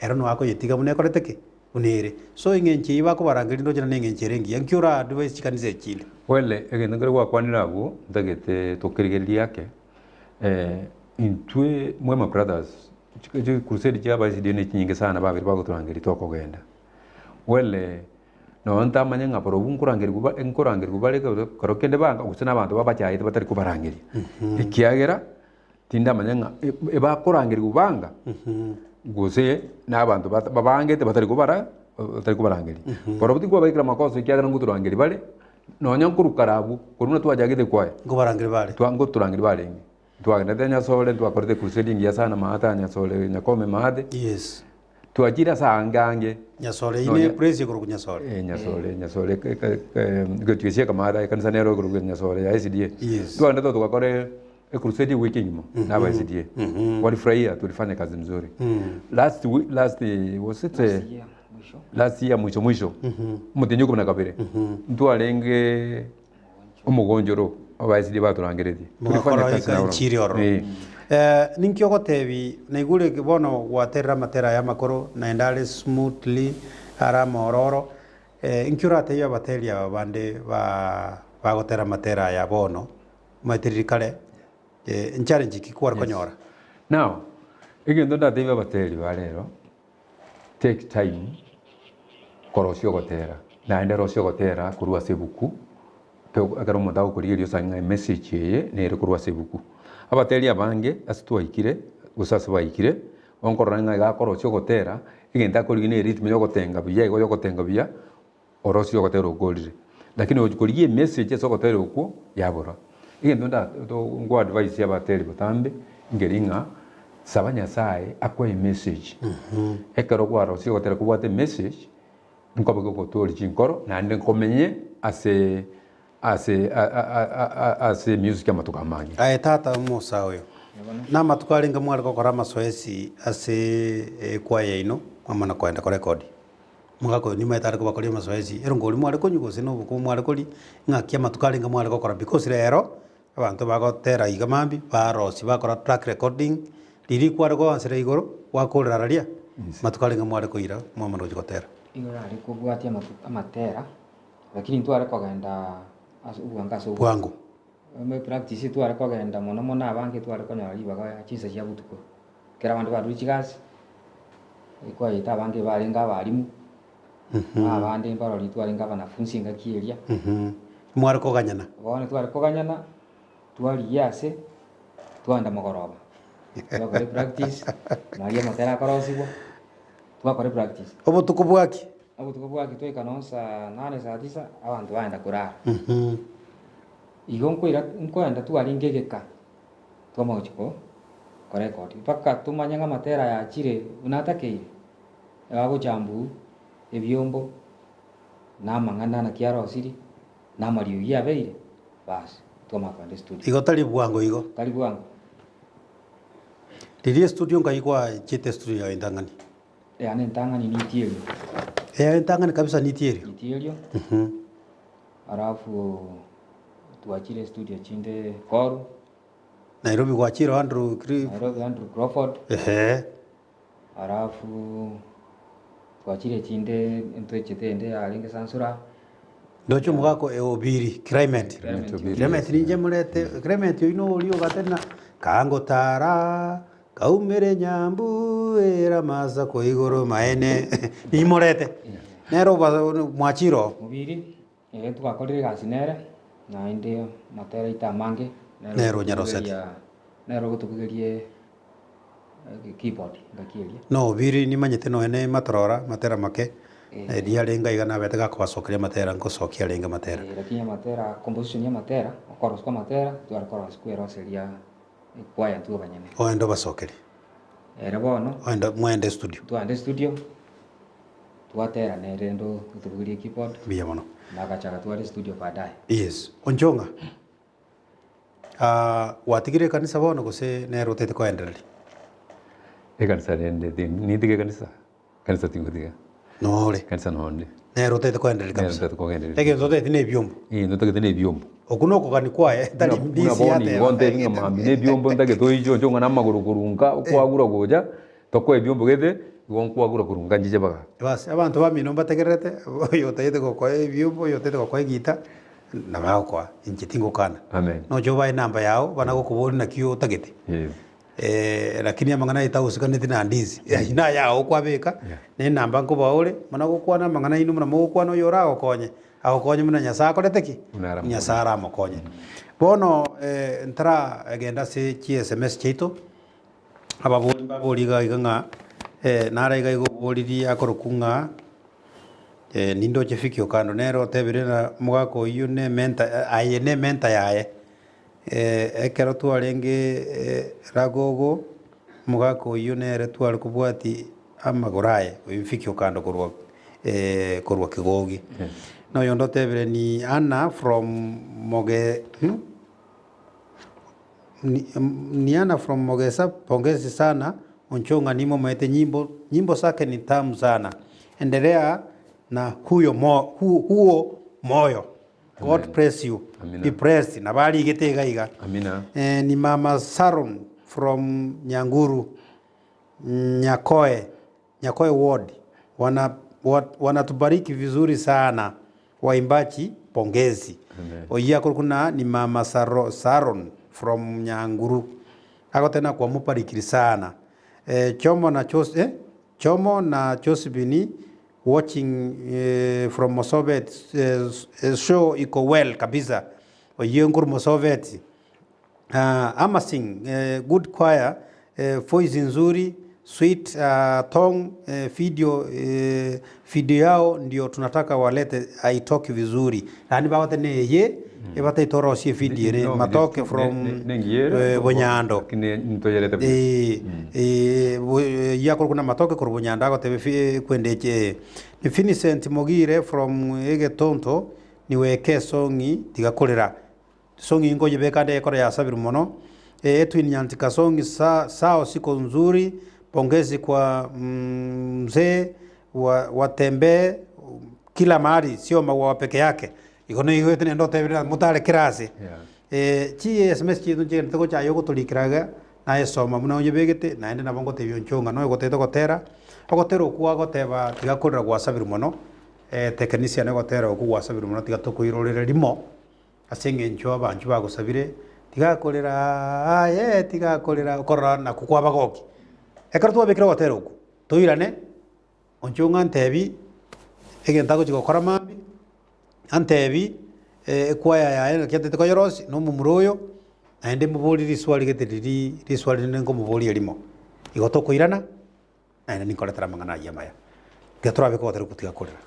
ero noyo akoyetiga buna ekorete ki? Buna ere. So eng'encho eyio bakobarangeria ndoche naende eng'encho ere engiya. Nki ora advise chikanisa echi chinde? Well, egento nkere gwakwanire abwo, ntagete tokerigererie ake. Intwe Mwema Brothers, chicrusade chia aba SDA ne chinyinge sana babere bagotorangeria tokogenda. Well, nonya ntamanye ng'a barobwo nkorangerigwa ba nkorangerigwa bare kero kende banga gose na abanto babachaete batari kobarangeria. Ekiagera, tindamanya ng'a ebakorangerigwa banga, gose na abanto babangete batari kobara batari kobarangeria. Barobwo tinkobaikera makosa ekiagera ngotorangeria bare. Nonya nkorwa kare abwo, korwa buna twachagete kwaya, Nkobarangeria bare. twa ngotorangeria barenge. Ntwagendete Nyasore, ntwakorete crusade engiya sana maate aa Nyasore, Nyakome maate. Yes. Twachire ase aange aange. Nyasore eyio Nonya- ne place ekorokwa Nyasore. Eh, Nyasore, Nyasore eke- eke- egetugi sia Kamata, ekanisa nero ekorokwa Nyasore ya SDA. Yes. Twagendete togakora ecrusade ewiki engima na aba SDA. Walifurahia, tulifanya kazi mzuri. Last we- last was it Last year, mwisho. last year mwisho mwisho omotienyi okobuna kabere ntwarenge omogonchoro abaesidi batorangeretie Mogakora Tulifanya kazi eka nabo. enchiri ororo. Eh. Eh, ninki ogotebi naigure bono gwaterire amatera aya amakoro naende are smoothly are amaororo eh, inki oratebie abateri aba bande ba bagotera amatera aya bono omanyete riria kare eh, enchallenge ki kware konyora? Now egento ndatebie abateri ba rero Take time korosia ogotera, naende rosia ogotera korwa ase ebuku, ekero omonto agokorigereria osange ng'a emessage eye nere korwa ase ebuku. Abateri abange ase twaikire, gose ase baikire, onkorora ng'a iga akorosia ogotera, egento akorigia ne erithm ya ogotenga buya igo ya ogotenga buya, Orosie ogotera okwo orire, lakini ogochia korigia emessage ase ogotera okwo yabora. Egento nda to nko advise abateri botambe, nkeri ng'a saba Nyasaye akoe emessage. Ekero kwarosia ogotera kobwate emessage, nkobe gogotoria chinkoro naende nkomenye ase ase ase music amatuko amange. Aye tata omosa oyo, namatuko arenge mware gokora amasoesi ase ekwaya yaino mwamana koenda korekodi? Omogaka oyo nimaete are kobakoria amasoesi, ere ngori mware konywa gose na obokumu mware koria, ng'aki amatuko arenge mware gokora because rero, abanto bagotera iga mambia, barosia bakora track recording, riria kware goansera igoro, gwakorera raria, amatuko arenge mware koira mwamana gochia gotera. Igo yare kobwatia amatera, lakini ntware kogenda ase obwango ase Bwango. Ime practice tware kogenda mono mono abange tware konyora ribaga chinsa chia botuko, ekero abanto barure chigasi, ekwaete abange barenge abalimu, na abande mbarori twarenge abanafunsi engaki eria. Mware koganyana? Bono tware koganyana, twarigia ase, twagenda mogoroba, twakora epractice, naria amatera akorosiwa, twakora epractice. Obotuko bwaki? Obotuko bwaki twaika nonye saa nane saa tisa, abanto bagenda korara. Igo nkoira nkoenda twarenge egeka, twamanya gochia ko korekodi, mpaka tomanye ng'a amatera aya achire buna atakeire, agocha mbu, ebiombo, na amang'ana naki arosirie, na amariogi abeire, baas, twamanya kogenda estudio. Igo tari bwango igo? Tari bwango. Riria estudio nkai gwachete estudio yaye entang'ani? Eyane entang'ani nitierio. Eyaye entang'ani kabisa nitierio? Nitierio. Alafu twachire estudio chinde Koru. Nairobi gwachire Andrew Cri- Nairobi Andrew Crawford. Ehe. Alafu twachire chinde ntwechete ende yarenge Sansura. Ndoche omogaka oyo Obiri, Clement. Clement Obiri, Clement yes. ninche morete, Clement oyio noria ogatena, kangotara, kaumere nyambu era masako igoro maene, nimorete. Nere oba mwachire oo. Obiri, ere twakorire egasi nere, naende amatera aito amange, Nere onyarosete. Nere ogotobugeria keyboard ngaki eria. No Obiri nimanyete nonya ne matorora, amatera make, eria arenge aiga nabete gakobasokeria amatera nkosokia arenge amatera. Lakini amatera, composition ya amatera, okorosia kwa amatera, tware korosia kweroseria ekwaya intwe abanyene. Oende obasokerie. Ere bono. Oende mwende studio. Twagenda estudio, twatera nere rende otobugerie keyboard. Mbuya mono. Na agachaka tware estudio baadaye. Yes, Onchong'a. Ah, gwatigire ekanisa bono gose nere otagete koendereria? Ekanisa rende ti- nintige ekanisa, ekanisa tingotiga. Nore. Ekanisa nonde. Nere otagete koendereria Nere kabisa. otagete kogendereria. Egento otagete na ebiombo. Egento ntagete na ebiombo. Okwo na okogania kwaye, tari Buna ndisi bono yateba. igo ntebi ng'a mambia na ebiombo ntagete oiche oche ong'ane amagoro korwa nka okwagura gocha, tokoe ebiombo gete, igo nkwagura korwa nka nchiche mpaka. Bas, abanto bamino mbategererete, oyo otagete gokoa ebiombo, oyo otagete gokoa egita, Nabo agokoa, inche tingokana. Amen. Noche obae enamba yao, bana gokoboria naki otagete. Yes. Eh, lakini amang'ana aye tagosikaneti na ndizi. Ayio nayao okwabeka, Yeah. na enamba nkobao ore, mana gokwana amang'ana aino buna mogokwana oyo oragokonye, agokonye buna Nyasae akorete ki? Buna aramokonye. Nyasae aramokonye. Bono eh, ntaragenda ase chi sms chiaito, ababori mbabori iga iga ng'a eh, nare iga iga oboriri akorokwa ng'a Nindoche Fiki Okando nere otebire ng'a omogaka oyio ne ementa aye ne ementa yaye. Ekero twarenge Ragogo, omogaka oyio nere tware kobwatia amagoro aye, oyio Fiki Okando korwa korwa Kigogi. Na oyonde otebire ni Anna from Moge Ni Anna from Mogesa, pongezi sana Onchong'a nimomaete nyimbo nyimbo zake ni tamu sana endelea na huyo mo, hu, huo moyo God Amen. bless you Amina. be blessed nabo arigete iga iga Amina. Eh, ni mama Saron from Nyanguru Nyakoe Nyakoe ward wana, wanatubariki vizuri sana waimbaji pongezi. Amen. Oyio akorokwa na ni mama Saro, Saron from Nyanguru agoteba kwamobarikiri sana eh, Chomo na Jos, eh, Chomo na Josephine watching eh, from Mosobet eh, show iko well kabisa oyio nkorwa Mosobet Amazing good choir voice nzuri sweet tong video video yao ndio tunataka walete haitoki vizuri yaani bagoteba neye ebataete orosie evideo ere matoke from bonyando eywo akorokwa na matoke korwa bonyando agoteba ekwenda eche ni Vincent Mogire from egetonto niweke esong'i tiga korera Song'i nkoyebeka ande ekero yasabirwe mono. Edwin Nyantika Song'i sa, sao siko nzuri, pongezi kwa mzee wa, watembee kila mahali sio maua peke yake. Igo naigwete naende otebire ng'a motare kera ase. Yeah. Chi sms chiaito nchigenderete gocha aye ogotorikera iga, nayesoma buna onyebegete, naende nabo ngotebia onchonga noyo gotagete gotera. Ogotera okwo agoteba tiga korera gwasabirwe mono, technician ogotera okwo gwasabirwe mono tiga tokoirorere rimo, ase eng'encho abanchwa bagosabire, tiga korera aye tiga korera okorora nakwo kwabagokia. Ekero twabekire ogotera okwo, toirane, Onchong'a antebi egento agochia gokora mambia, antebi ekwaya yaye naki atete koyerosia, na omomura oyo, naende moborie riswali gete riria riswali rinde nkomoboria erimo. Igo tokoirana, naende ninkoretera amang'ana ayio amaya. Tiga torabeke ogotera okwo tiga korera.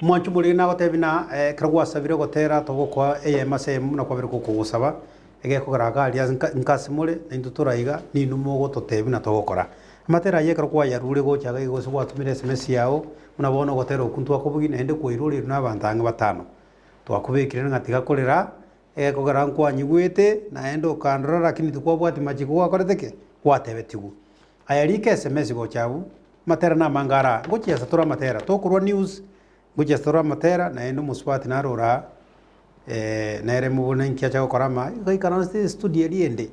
Mwanche omoriri nagotebia na ekero gwasabire gotera togokoa eyemo ase eyemo buna kwabere gokogosaba, egekogera iga aria nkase more naintwe tore aiga ninwe mogototebia buna togokora. Amatera ayio ekero kwayarure gocha iga gose gwatumire sms yago, buna bono ogotera okwo ntwakobugia naende kwairorerwe na abanto ang'e batano. Twakobekire ng'a tiga korera, egekogera nkwanyigwete naende okandora lakini tikwabwati machiko gwakorete ki? Gwatebetigwe. Aya rika sms gocha abwo, amatera namange araa, ngochiesa tore amatera, tokorwa news, ngochiesa tore amatera naende omosubati naro oraa nere mobune nki acha gokora ama, igaikaransete estudio eria ende.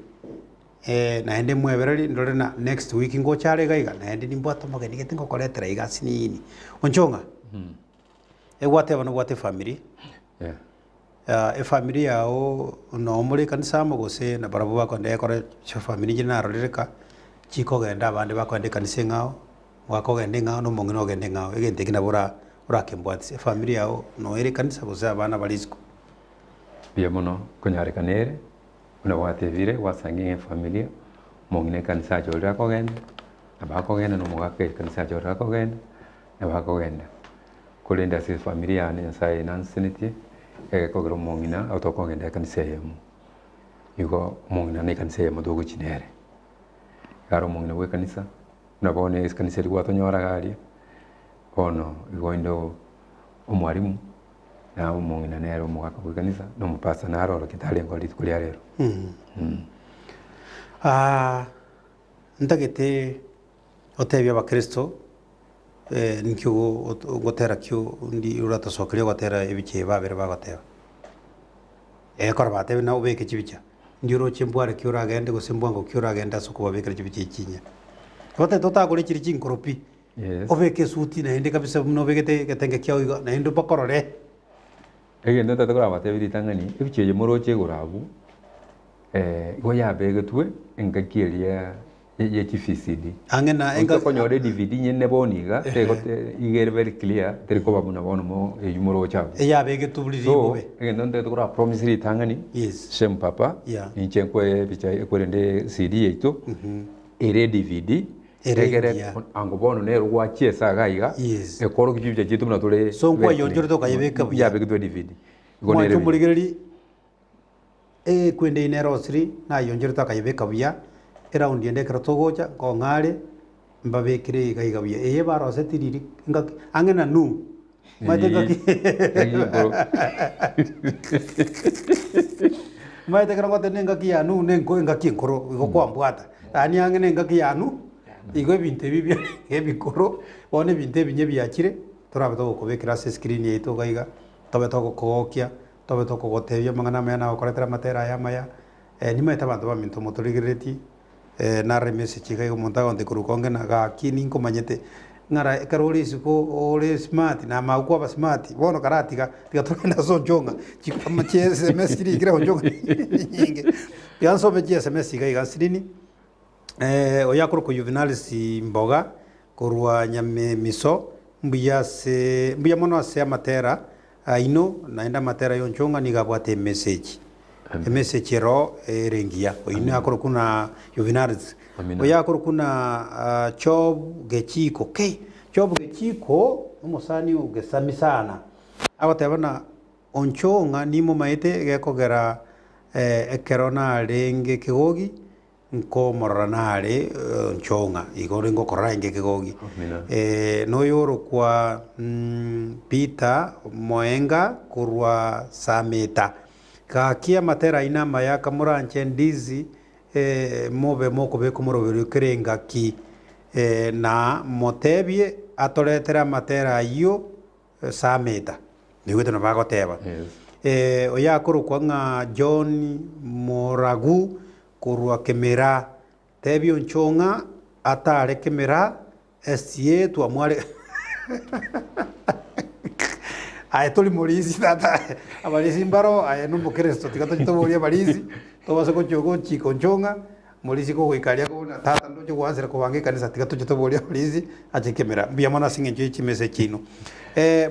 Naende mwebereri ndore na next week ngocha are iga iga naende nimbwate omogeni gete ngokoretera iga asinini. Onchong'a, egwateba nobwate efamiri, Yeah. efamiri yago noo more ekanisa amo gose nabarabwo bakoenda ekero chifamiri inche narorire ka, chikogenda abande bakoenda ekanisa eng'ao, mwakogenda eng'ao na omong'ina ogenda eng'ao, egento eki nabo ora orakembwatisia. Efamiri yago noo ere ekanisa gose abana bare isiko? Mbuya mono konyarekana ere. Buna gwatebire, gwasangia ng'a efamilia, omong'ina ekanisa achorire akogenda, nabo akogenda na omogaka ekanisa achorire akogenda, nabo akogenda. Korende ase efamilia yane Nyasaye nansenetie, egekogera omong'ina otokogenda ekanisa eyemo. Igo omong'ina na ekanisa eyemo togochia nere. Iga are omong'ina bwa ekanisa, buna bono ekanisa eria gwatonyora iga aria, bono igo inde omwalimu. Na omong'ina nere omogaka bw'ekanisa, na omopastor naro orokia tarengeo rituko ria rero. Ntagete otebie abakristo ninki ogotera ki ndi oratosokerie ogotera ebicha ebi babere bagoteba. Ekero batebire nawe obeke chibicha, ndi oroche mbware ki oragende gose mbwango ki oragende ase okobabekera chibicha echi chinyia. Batagete otagore chiria chinkoro pi. Yes. Obeke esuti naende kabisa buna obegete egetenge kiao iga naende bakorore. Egento ntagete korabatebia ritang'ani, ebicha eye moroche igoro abwo, igo yabegetwe engaki eria ye chi VCD. Ang'e na Goika okonyora eDVD nyene bono iga, tegote iga ere very clear, teri koba buna bono mo eywo moroche abwo. Eyabegetwe buna So, ribobe. egento ntagete kora promise ritang'ani, Yes. Shem papa, Yeah. inche nkoe ebicha ekwerende CD yaito, ere eDVD, Ere Egere engiya. ango bono nero gwachiesa iga iga, Yes. ekorokia chibicha chiaito buna tore So nkwayonchorete okayebeka buya. Yabeketwe DVD. Igo nere Mwanche buya. omorigereri ekwende eye nere osiri nayonchorete akayebeka buya, eraundi ende ekero togocha nkong'are mbabekere iga iga buya. Eye baroseti riri ngaki ang'e na nu, omanyete ngaki Ngaki enkoro. Omanyete ekero ngoteba nengaki ya nu nenko engaki enkoro igo kwambwata. Yaani ang'e nengaki ya nu, igo ebinto ebi biarenge ebikoro, bono ebinto ebinye biachire, torabe togokobekera ase escreen yaito iga iga, tobe togokogokia, tobe tokogotebia amang'ana amaya na gokoretera amatera aya amaya, nimanyete abanto baminto motorigereretie. Naro emessage iga iga omonto agontebia korwa konge na gaki ninkomanyete, ng'ara ekero ore isiko ore smart na amagwa kwaba smart, bono karatiga tiga togende ase onchong'a chikoma chi sms chirikire onchong'a chinyinge. Tiga nsome chi sms iga iga nsinini, oyo akorokwa Juvenalis Mboga korwa Nyamemiso, mbuya ase mbuya mono ase amatera Aino, naende amatera y'onchong'a nigo abwate emessage. Emessage ero ere engiya. Oyio nigo akorokwa na Juvenalis. Amina. Oyo akorokwa na Job Gechiko. Kei! Job Gechiko nomosani o Gesami sana. Agoteba na onchong'a nimomaete gekogera ekero narenge kegogi Nkomorora nare onchong'a, igo ore ngokorora aye ngekegogi. Amina. Noyorokwa Peter Moenga korwa Sameta. Gaki amatera aino amaya kamoranche ndizi mobe mokobeka omoroberio kera engaki na motebie atoretere amatera ayio Sameta. Naigwete nabo bagoteba. Yes. Oyo akorokwa ng'a John Moragu Korwa kemera, tebia onchong'a atare kemera SCA twamware Aye tori morisi tata abarisi mbaro aye nomokeresto tiga toche toborie abarisi tobase gochia gochika onchong'a morisi kogoika aria akobuna tata ndoche goansera kobanga ekanisa tiga toche toborie abarisi ache kemera. Mbuya mono ase eng'encho ye chimesa chiaino.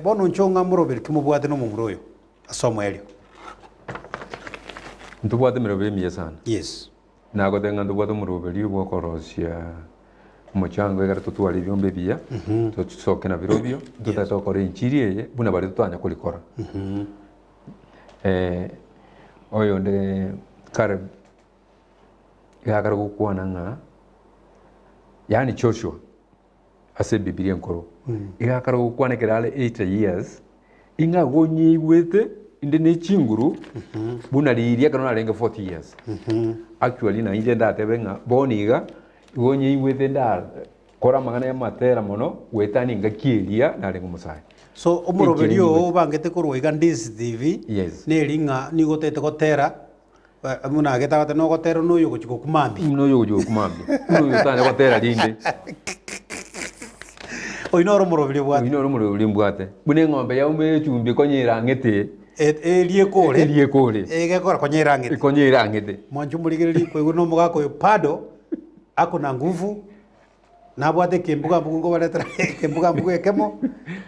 Bono onchong'a moroberi ki mobwate na omomura oyo ase omoerio? Ntobwate emeroberi emiya sana. Yes. Nagoteba ng'a ntobwate omoroberi bw'okorosia omochango ekero totware ebiombe ebiya, tosoke na birobio, ntotagete gokora enchiri eye buna baria totanya korikora. Oyonde Caleb, iga akare gokwana ng'a yaani Joshua. ase Ebibilia enkoro, iga akare gokwana ekero are 80 years, ing'a gonyeigwete inde ne chinguru buna riria ekero narenge 40 years. Actually na inche ndatebe ng'a bono iga, igo nyeigwete ndakore amang'ana ya amatera mono goetania engaki eria narenge omosae. So omoroberio oo obangete korwa iga Ndizi TV, Yes. neri ng'a nigo otagete gotera. Buna agete agote nogotera noyo ogochia gokwa mambia. Buna oyo ogochia gokwa mambia. Buna oyo otanya gotera rinde. Oyio noro omoroberi obwate. Oyio noro omoroberi mbwate. Buna eng'ombe yaumire echumbi konya erang'ete. Eria ekore. Eria ekore. Egekora konya erang'ete. Konya erang'ete. Mwanche omorigereria koigwa na omogaka oyo bado ako na nguvu, nabwate ekembugambugu nkobaretera ekembugambugu ekemo,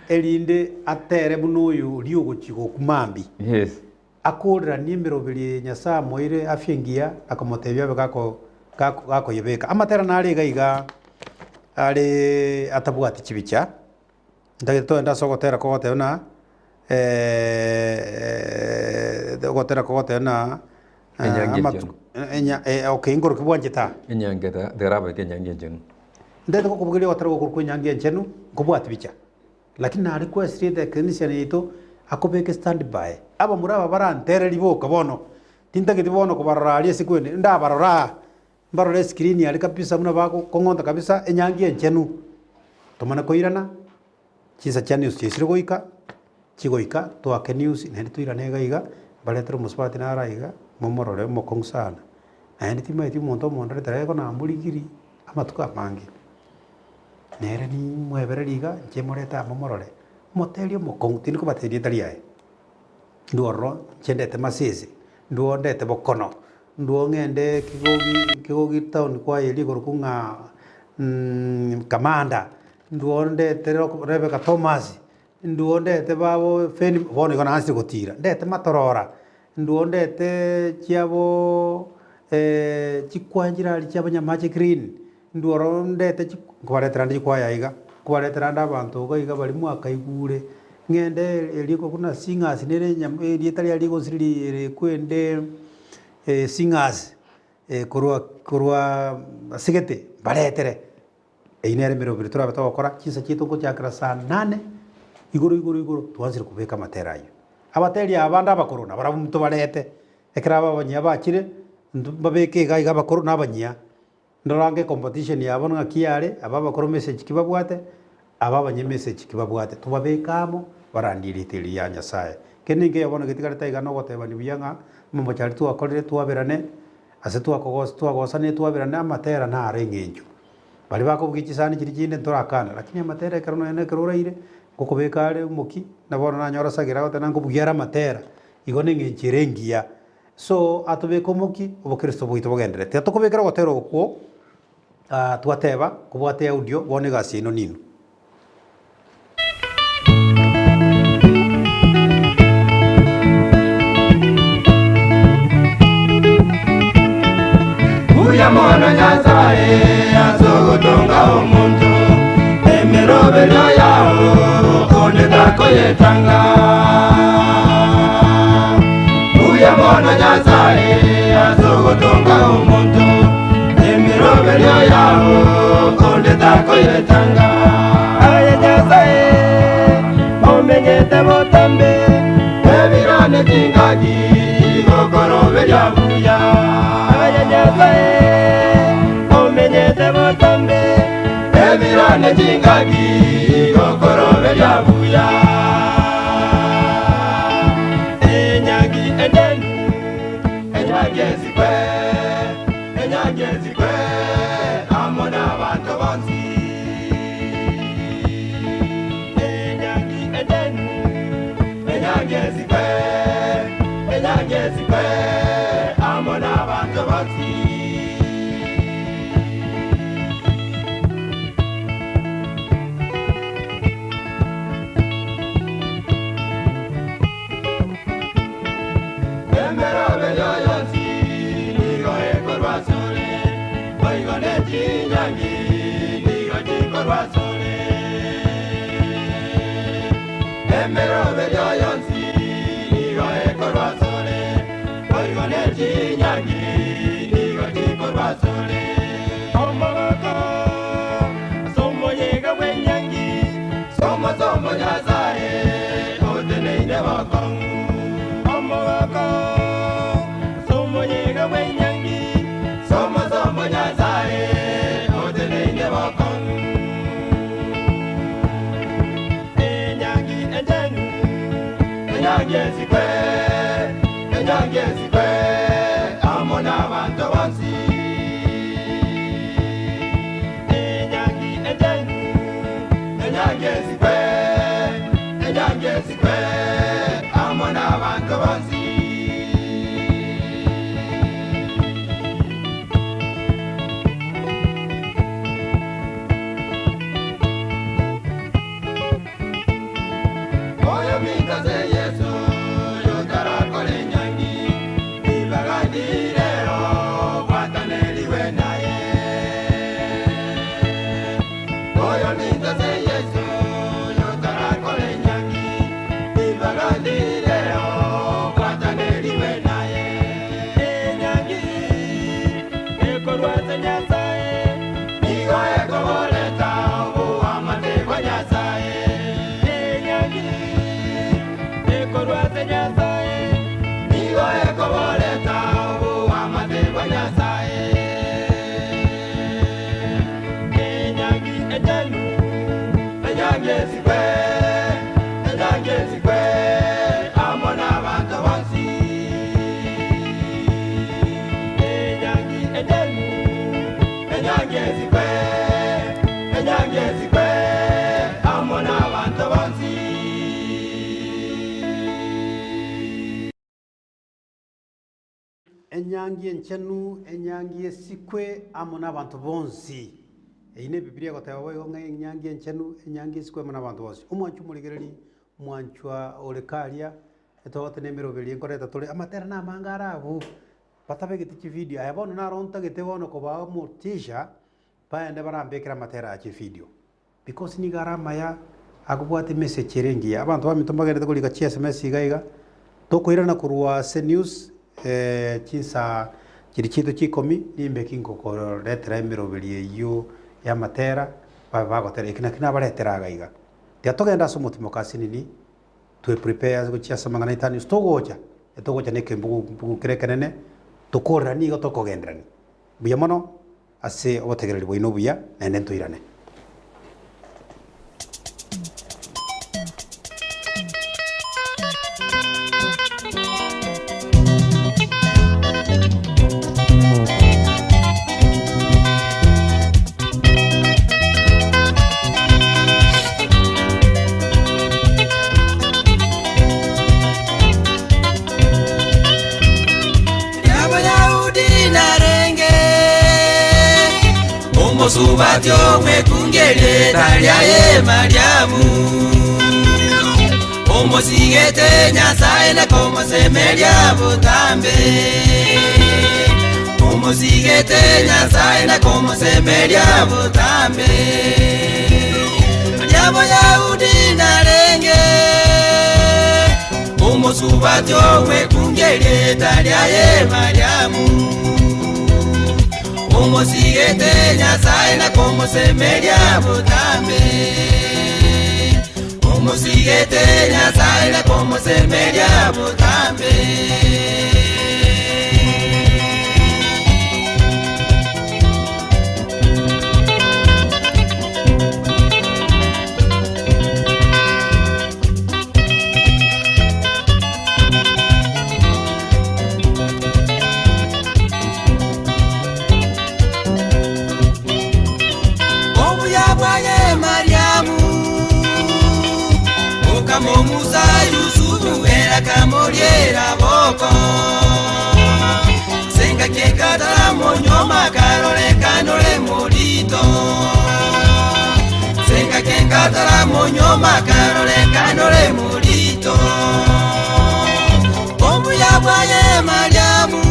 erinde atere buna oyo oria ogochia gokwa mambia. Yes. Akooreranie emeroberi eye Nyasae amoeire afya engiya na komotebia abe gako gako gakoyebeka. Amatera nare iga iga are atabwati chibicha, ntagete togende ase ogotera kogoteba ng'a ogotera kogoteba ng'a Enyangi amatuko enya okay nkorokia bwanchete aa. Enyangi terabeke enyangi enchenu. Ntagete gokobugeria ogotera gokorokwa enyangi enchenu, nkobwati bicha. Lakini nare kwesirete ekanisa yaito akobeke stand by. Abamura aba barantereri boka bono, tintageti bono kobarora aria ase kwene, ndabarora aa, mbarore escreen aria kabisa buna bagokong'onta kabisa enyangi enchenu. Tomane koirana, chinsa chia news chiaisire goika, chigoika toake news naende toirane iga iga, mbaretere omosubati naro aiga, momorore omokong'u sana. Naende timanyeti omonto omondorete rero namorigiri amatuko amange. Nere nimwebereri iga, inche morete amo morore, omoteria omokong'u, tindi kobateria erieta riaye, ndwo ororo inche ndete masese, ndwo ndete bokono, ndwo ng'ende kegogi kegogi town choir eria ekorokwa ng'a kamanda, ndwo ndete Rebecca Thomas, ndwo ndete babo Fenny, bono igo naanchire gotira, ndete matorora, ndwo ndete chiabo chikwanchire aria chia abanyamache green. Ndwo ororo ndete chi nkobaretera ande chikwaya iga, nkobaretera ande abanto iga iga baria mwakaigure, ng'ende erio buna singers nere enyama erieta riaye rigosiriria ere kwende singers korwa korwa asigete mbaretere. Eyio nere emeroberi torabe togokora, chinsa chiaito ngochakera saa nane, igoro igoro igoro twansire kobeka amatera ayio. Abateri aba bande abakoro nabarabwo ntobarete, ekero aba abanyia bachire, mbabeke iga iga abakoro na abanyia. Ndorange ecompetition yabo ng'aki yare, aba abakoro message ki babwate, aba abanye message ki babwate, tobabeke amo, barandie erieta eri ria Nyasaye. Kende nkeiyo bono getigarete aiga nogotebani buya ng'a, amamocho aria twakorire twaberane, ase twakogosa twagosanire twaberane amatera naro eng'encho. Baria bakobugia chisani chiria chinde ntorakana, lakini amatera ekero nonya na ekero oraire, ngokobeka are omokia, na bono nanyora sagera agoteba nankobugia are amatera, igo na eng'encho ere engiya. So atobeke omokia, obokristo bwaito bogenderere. Tiga tokobekera ogotera okwo twateba kobwate audio bono egasi yaino ninwe. Mbuya mono Nyasae ase ogotonga omonto, emeroberio yao onde takoyetanga. Mbuya mono Nyasae ase ogotonga omonto, emeroberio yao onde takoyetanga. Aye Nyasae omenyete botambe, ebiro ne chingaki igokoroberia buya. Aye Nyasae omenyete botambe, ebiro ne chingaki igokoroberia buya. Enyangi enchenu, enyangi esikwe, enyangi esikwe, amo nabanto bonsi. Enyangi enchenu, enyangi esikwe, enyangi esikwe, amo nabanto bonsi. Emeroberio yonsi nigo ekorwa asore, boigo ne chinyangi nigo chikorwa asore. Emeroberio yonsi nigo ekorwa asore, boigo ne chinyangi nigo chikorwa asore. Omogoko ase omoyega bw'enyangi, somo somo Nyasaye oteneine bokong'u. Omogoko ase omoyega bw'enyangi, somo somo Nyasaye oteneine bokong'u. Enyangi enchenu, enyangi esikwe, enyangi esikwe, n'abanto bonsi. Oyo mintase Yesu, yotarakora enyangi, ribaga ndireo, bwataneriwe naye. Oyo mintase Yesu, yotarakora enyangi, ribaga ndireo, bwataneriwe naye. Enyangi, ekorwase Nyasaye, nigo ekoboreta obuamate bwa Nyasaye. Enyangi, ekorwase Nyasaye, nigo ekoboreta obuamate bwa Nyasaye. Enyangi enjanu, enyangi esikwe, enyangi esikwe, amo n'abanto bonsi. Enyangi enjanu, enyangi esikwe, enyangi esikwe, amo n'abanto bonsi. Enyangi enchenu, enyangi esikwe amo n'abanto bonsi. Eyio ne Ebibilia egoteba boigo ng'a enyangi enchenu, enyangi esikwe amo n'abanto bonsi. Omwanchwa omorigereri, omwanchwa ore karia, etogote na emeroberi enkoreta tore, amatera na amange are abwo, batabegeti chividio. Aya bono naro ntagete bono kobaa omotisha, baende barambekere amatera aya chividio. Because nigo are amaya, akobwata emessage ere engiya. Abanto baminto mbagenderete korika chi sms iga iga, tokoirana korwa ase news chinsaa chiria chiaito chia ikomi, nimbe ki ngokoretera emeroberi eyio ya amatera, babe bagotera eki naki nabaretera iga iga. Tiga togende ase omotimoka ase nini, twe prepare ase gochia ase amang'ana aito news, togocha, etogocha na ekembugu kere ekenene, tokorerani igo tokogenderani. Mbuya mono ase obotegereri bwaino obuya, naende ntoirane. Abayahudi narenge omosubati omwekungerie tariaye Mariamu omosigete Nyasaye nakomosemeria botambe omosigete Nyasaye nakomosemeria botambe Abayahudi narenge omosubati omwekungerie tariaye Mariamu omosigete Nyasaye nakomosemeria botambe omosigete Nyasaye nakomosemeria botambe. Obuya bwaye Mariamu okamomusa Yusufu era kamoriera boko senga kekatara monyoma karorekanore morito senga kekatara monyoma karorekanore morito Obuya bwaye Mariamu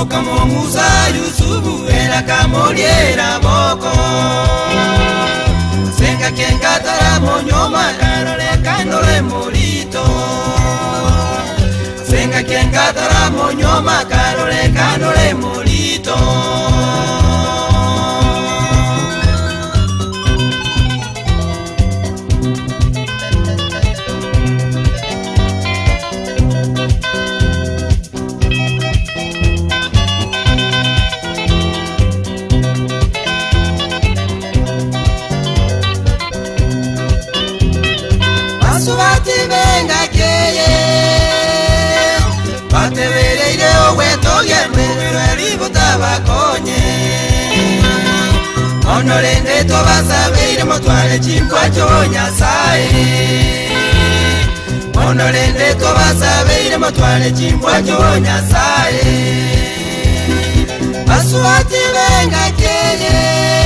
okamomusa Yusufu era kamoriera boko senga kenkatara monyoma karorekanore morito senga kenkatara monyoma karorekanore morito. Basubati bengakeye batebereire ogwetogerwe ributabakonye onorende tobasabeire motware chinkwa chio Nyasaye. Bono rende twabasabeire motware chimbwa chi'o Nyasaye. Basubati b'engaki eye.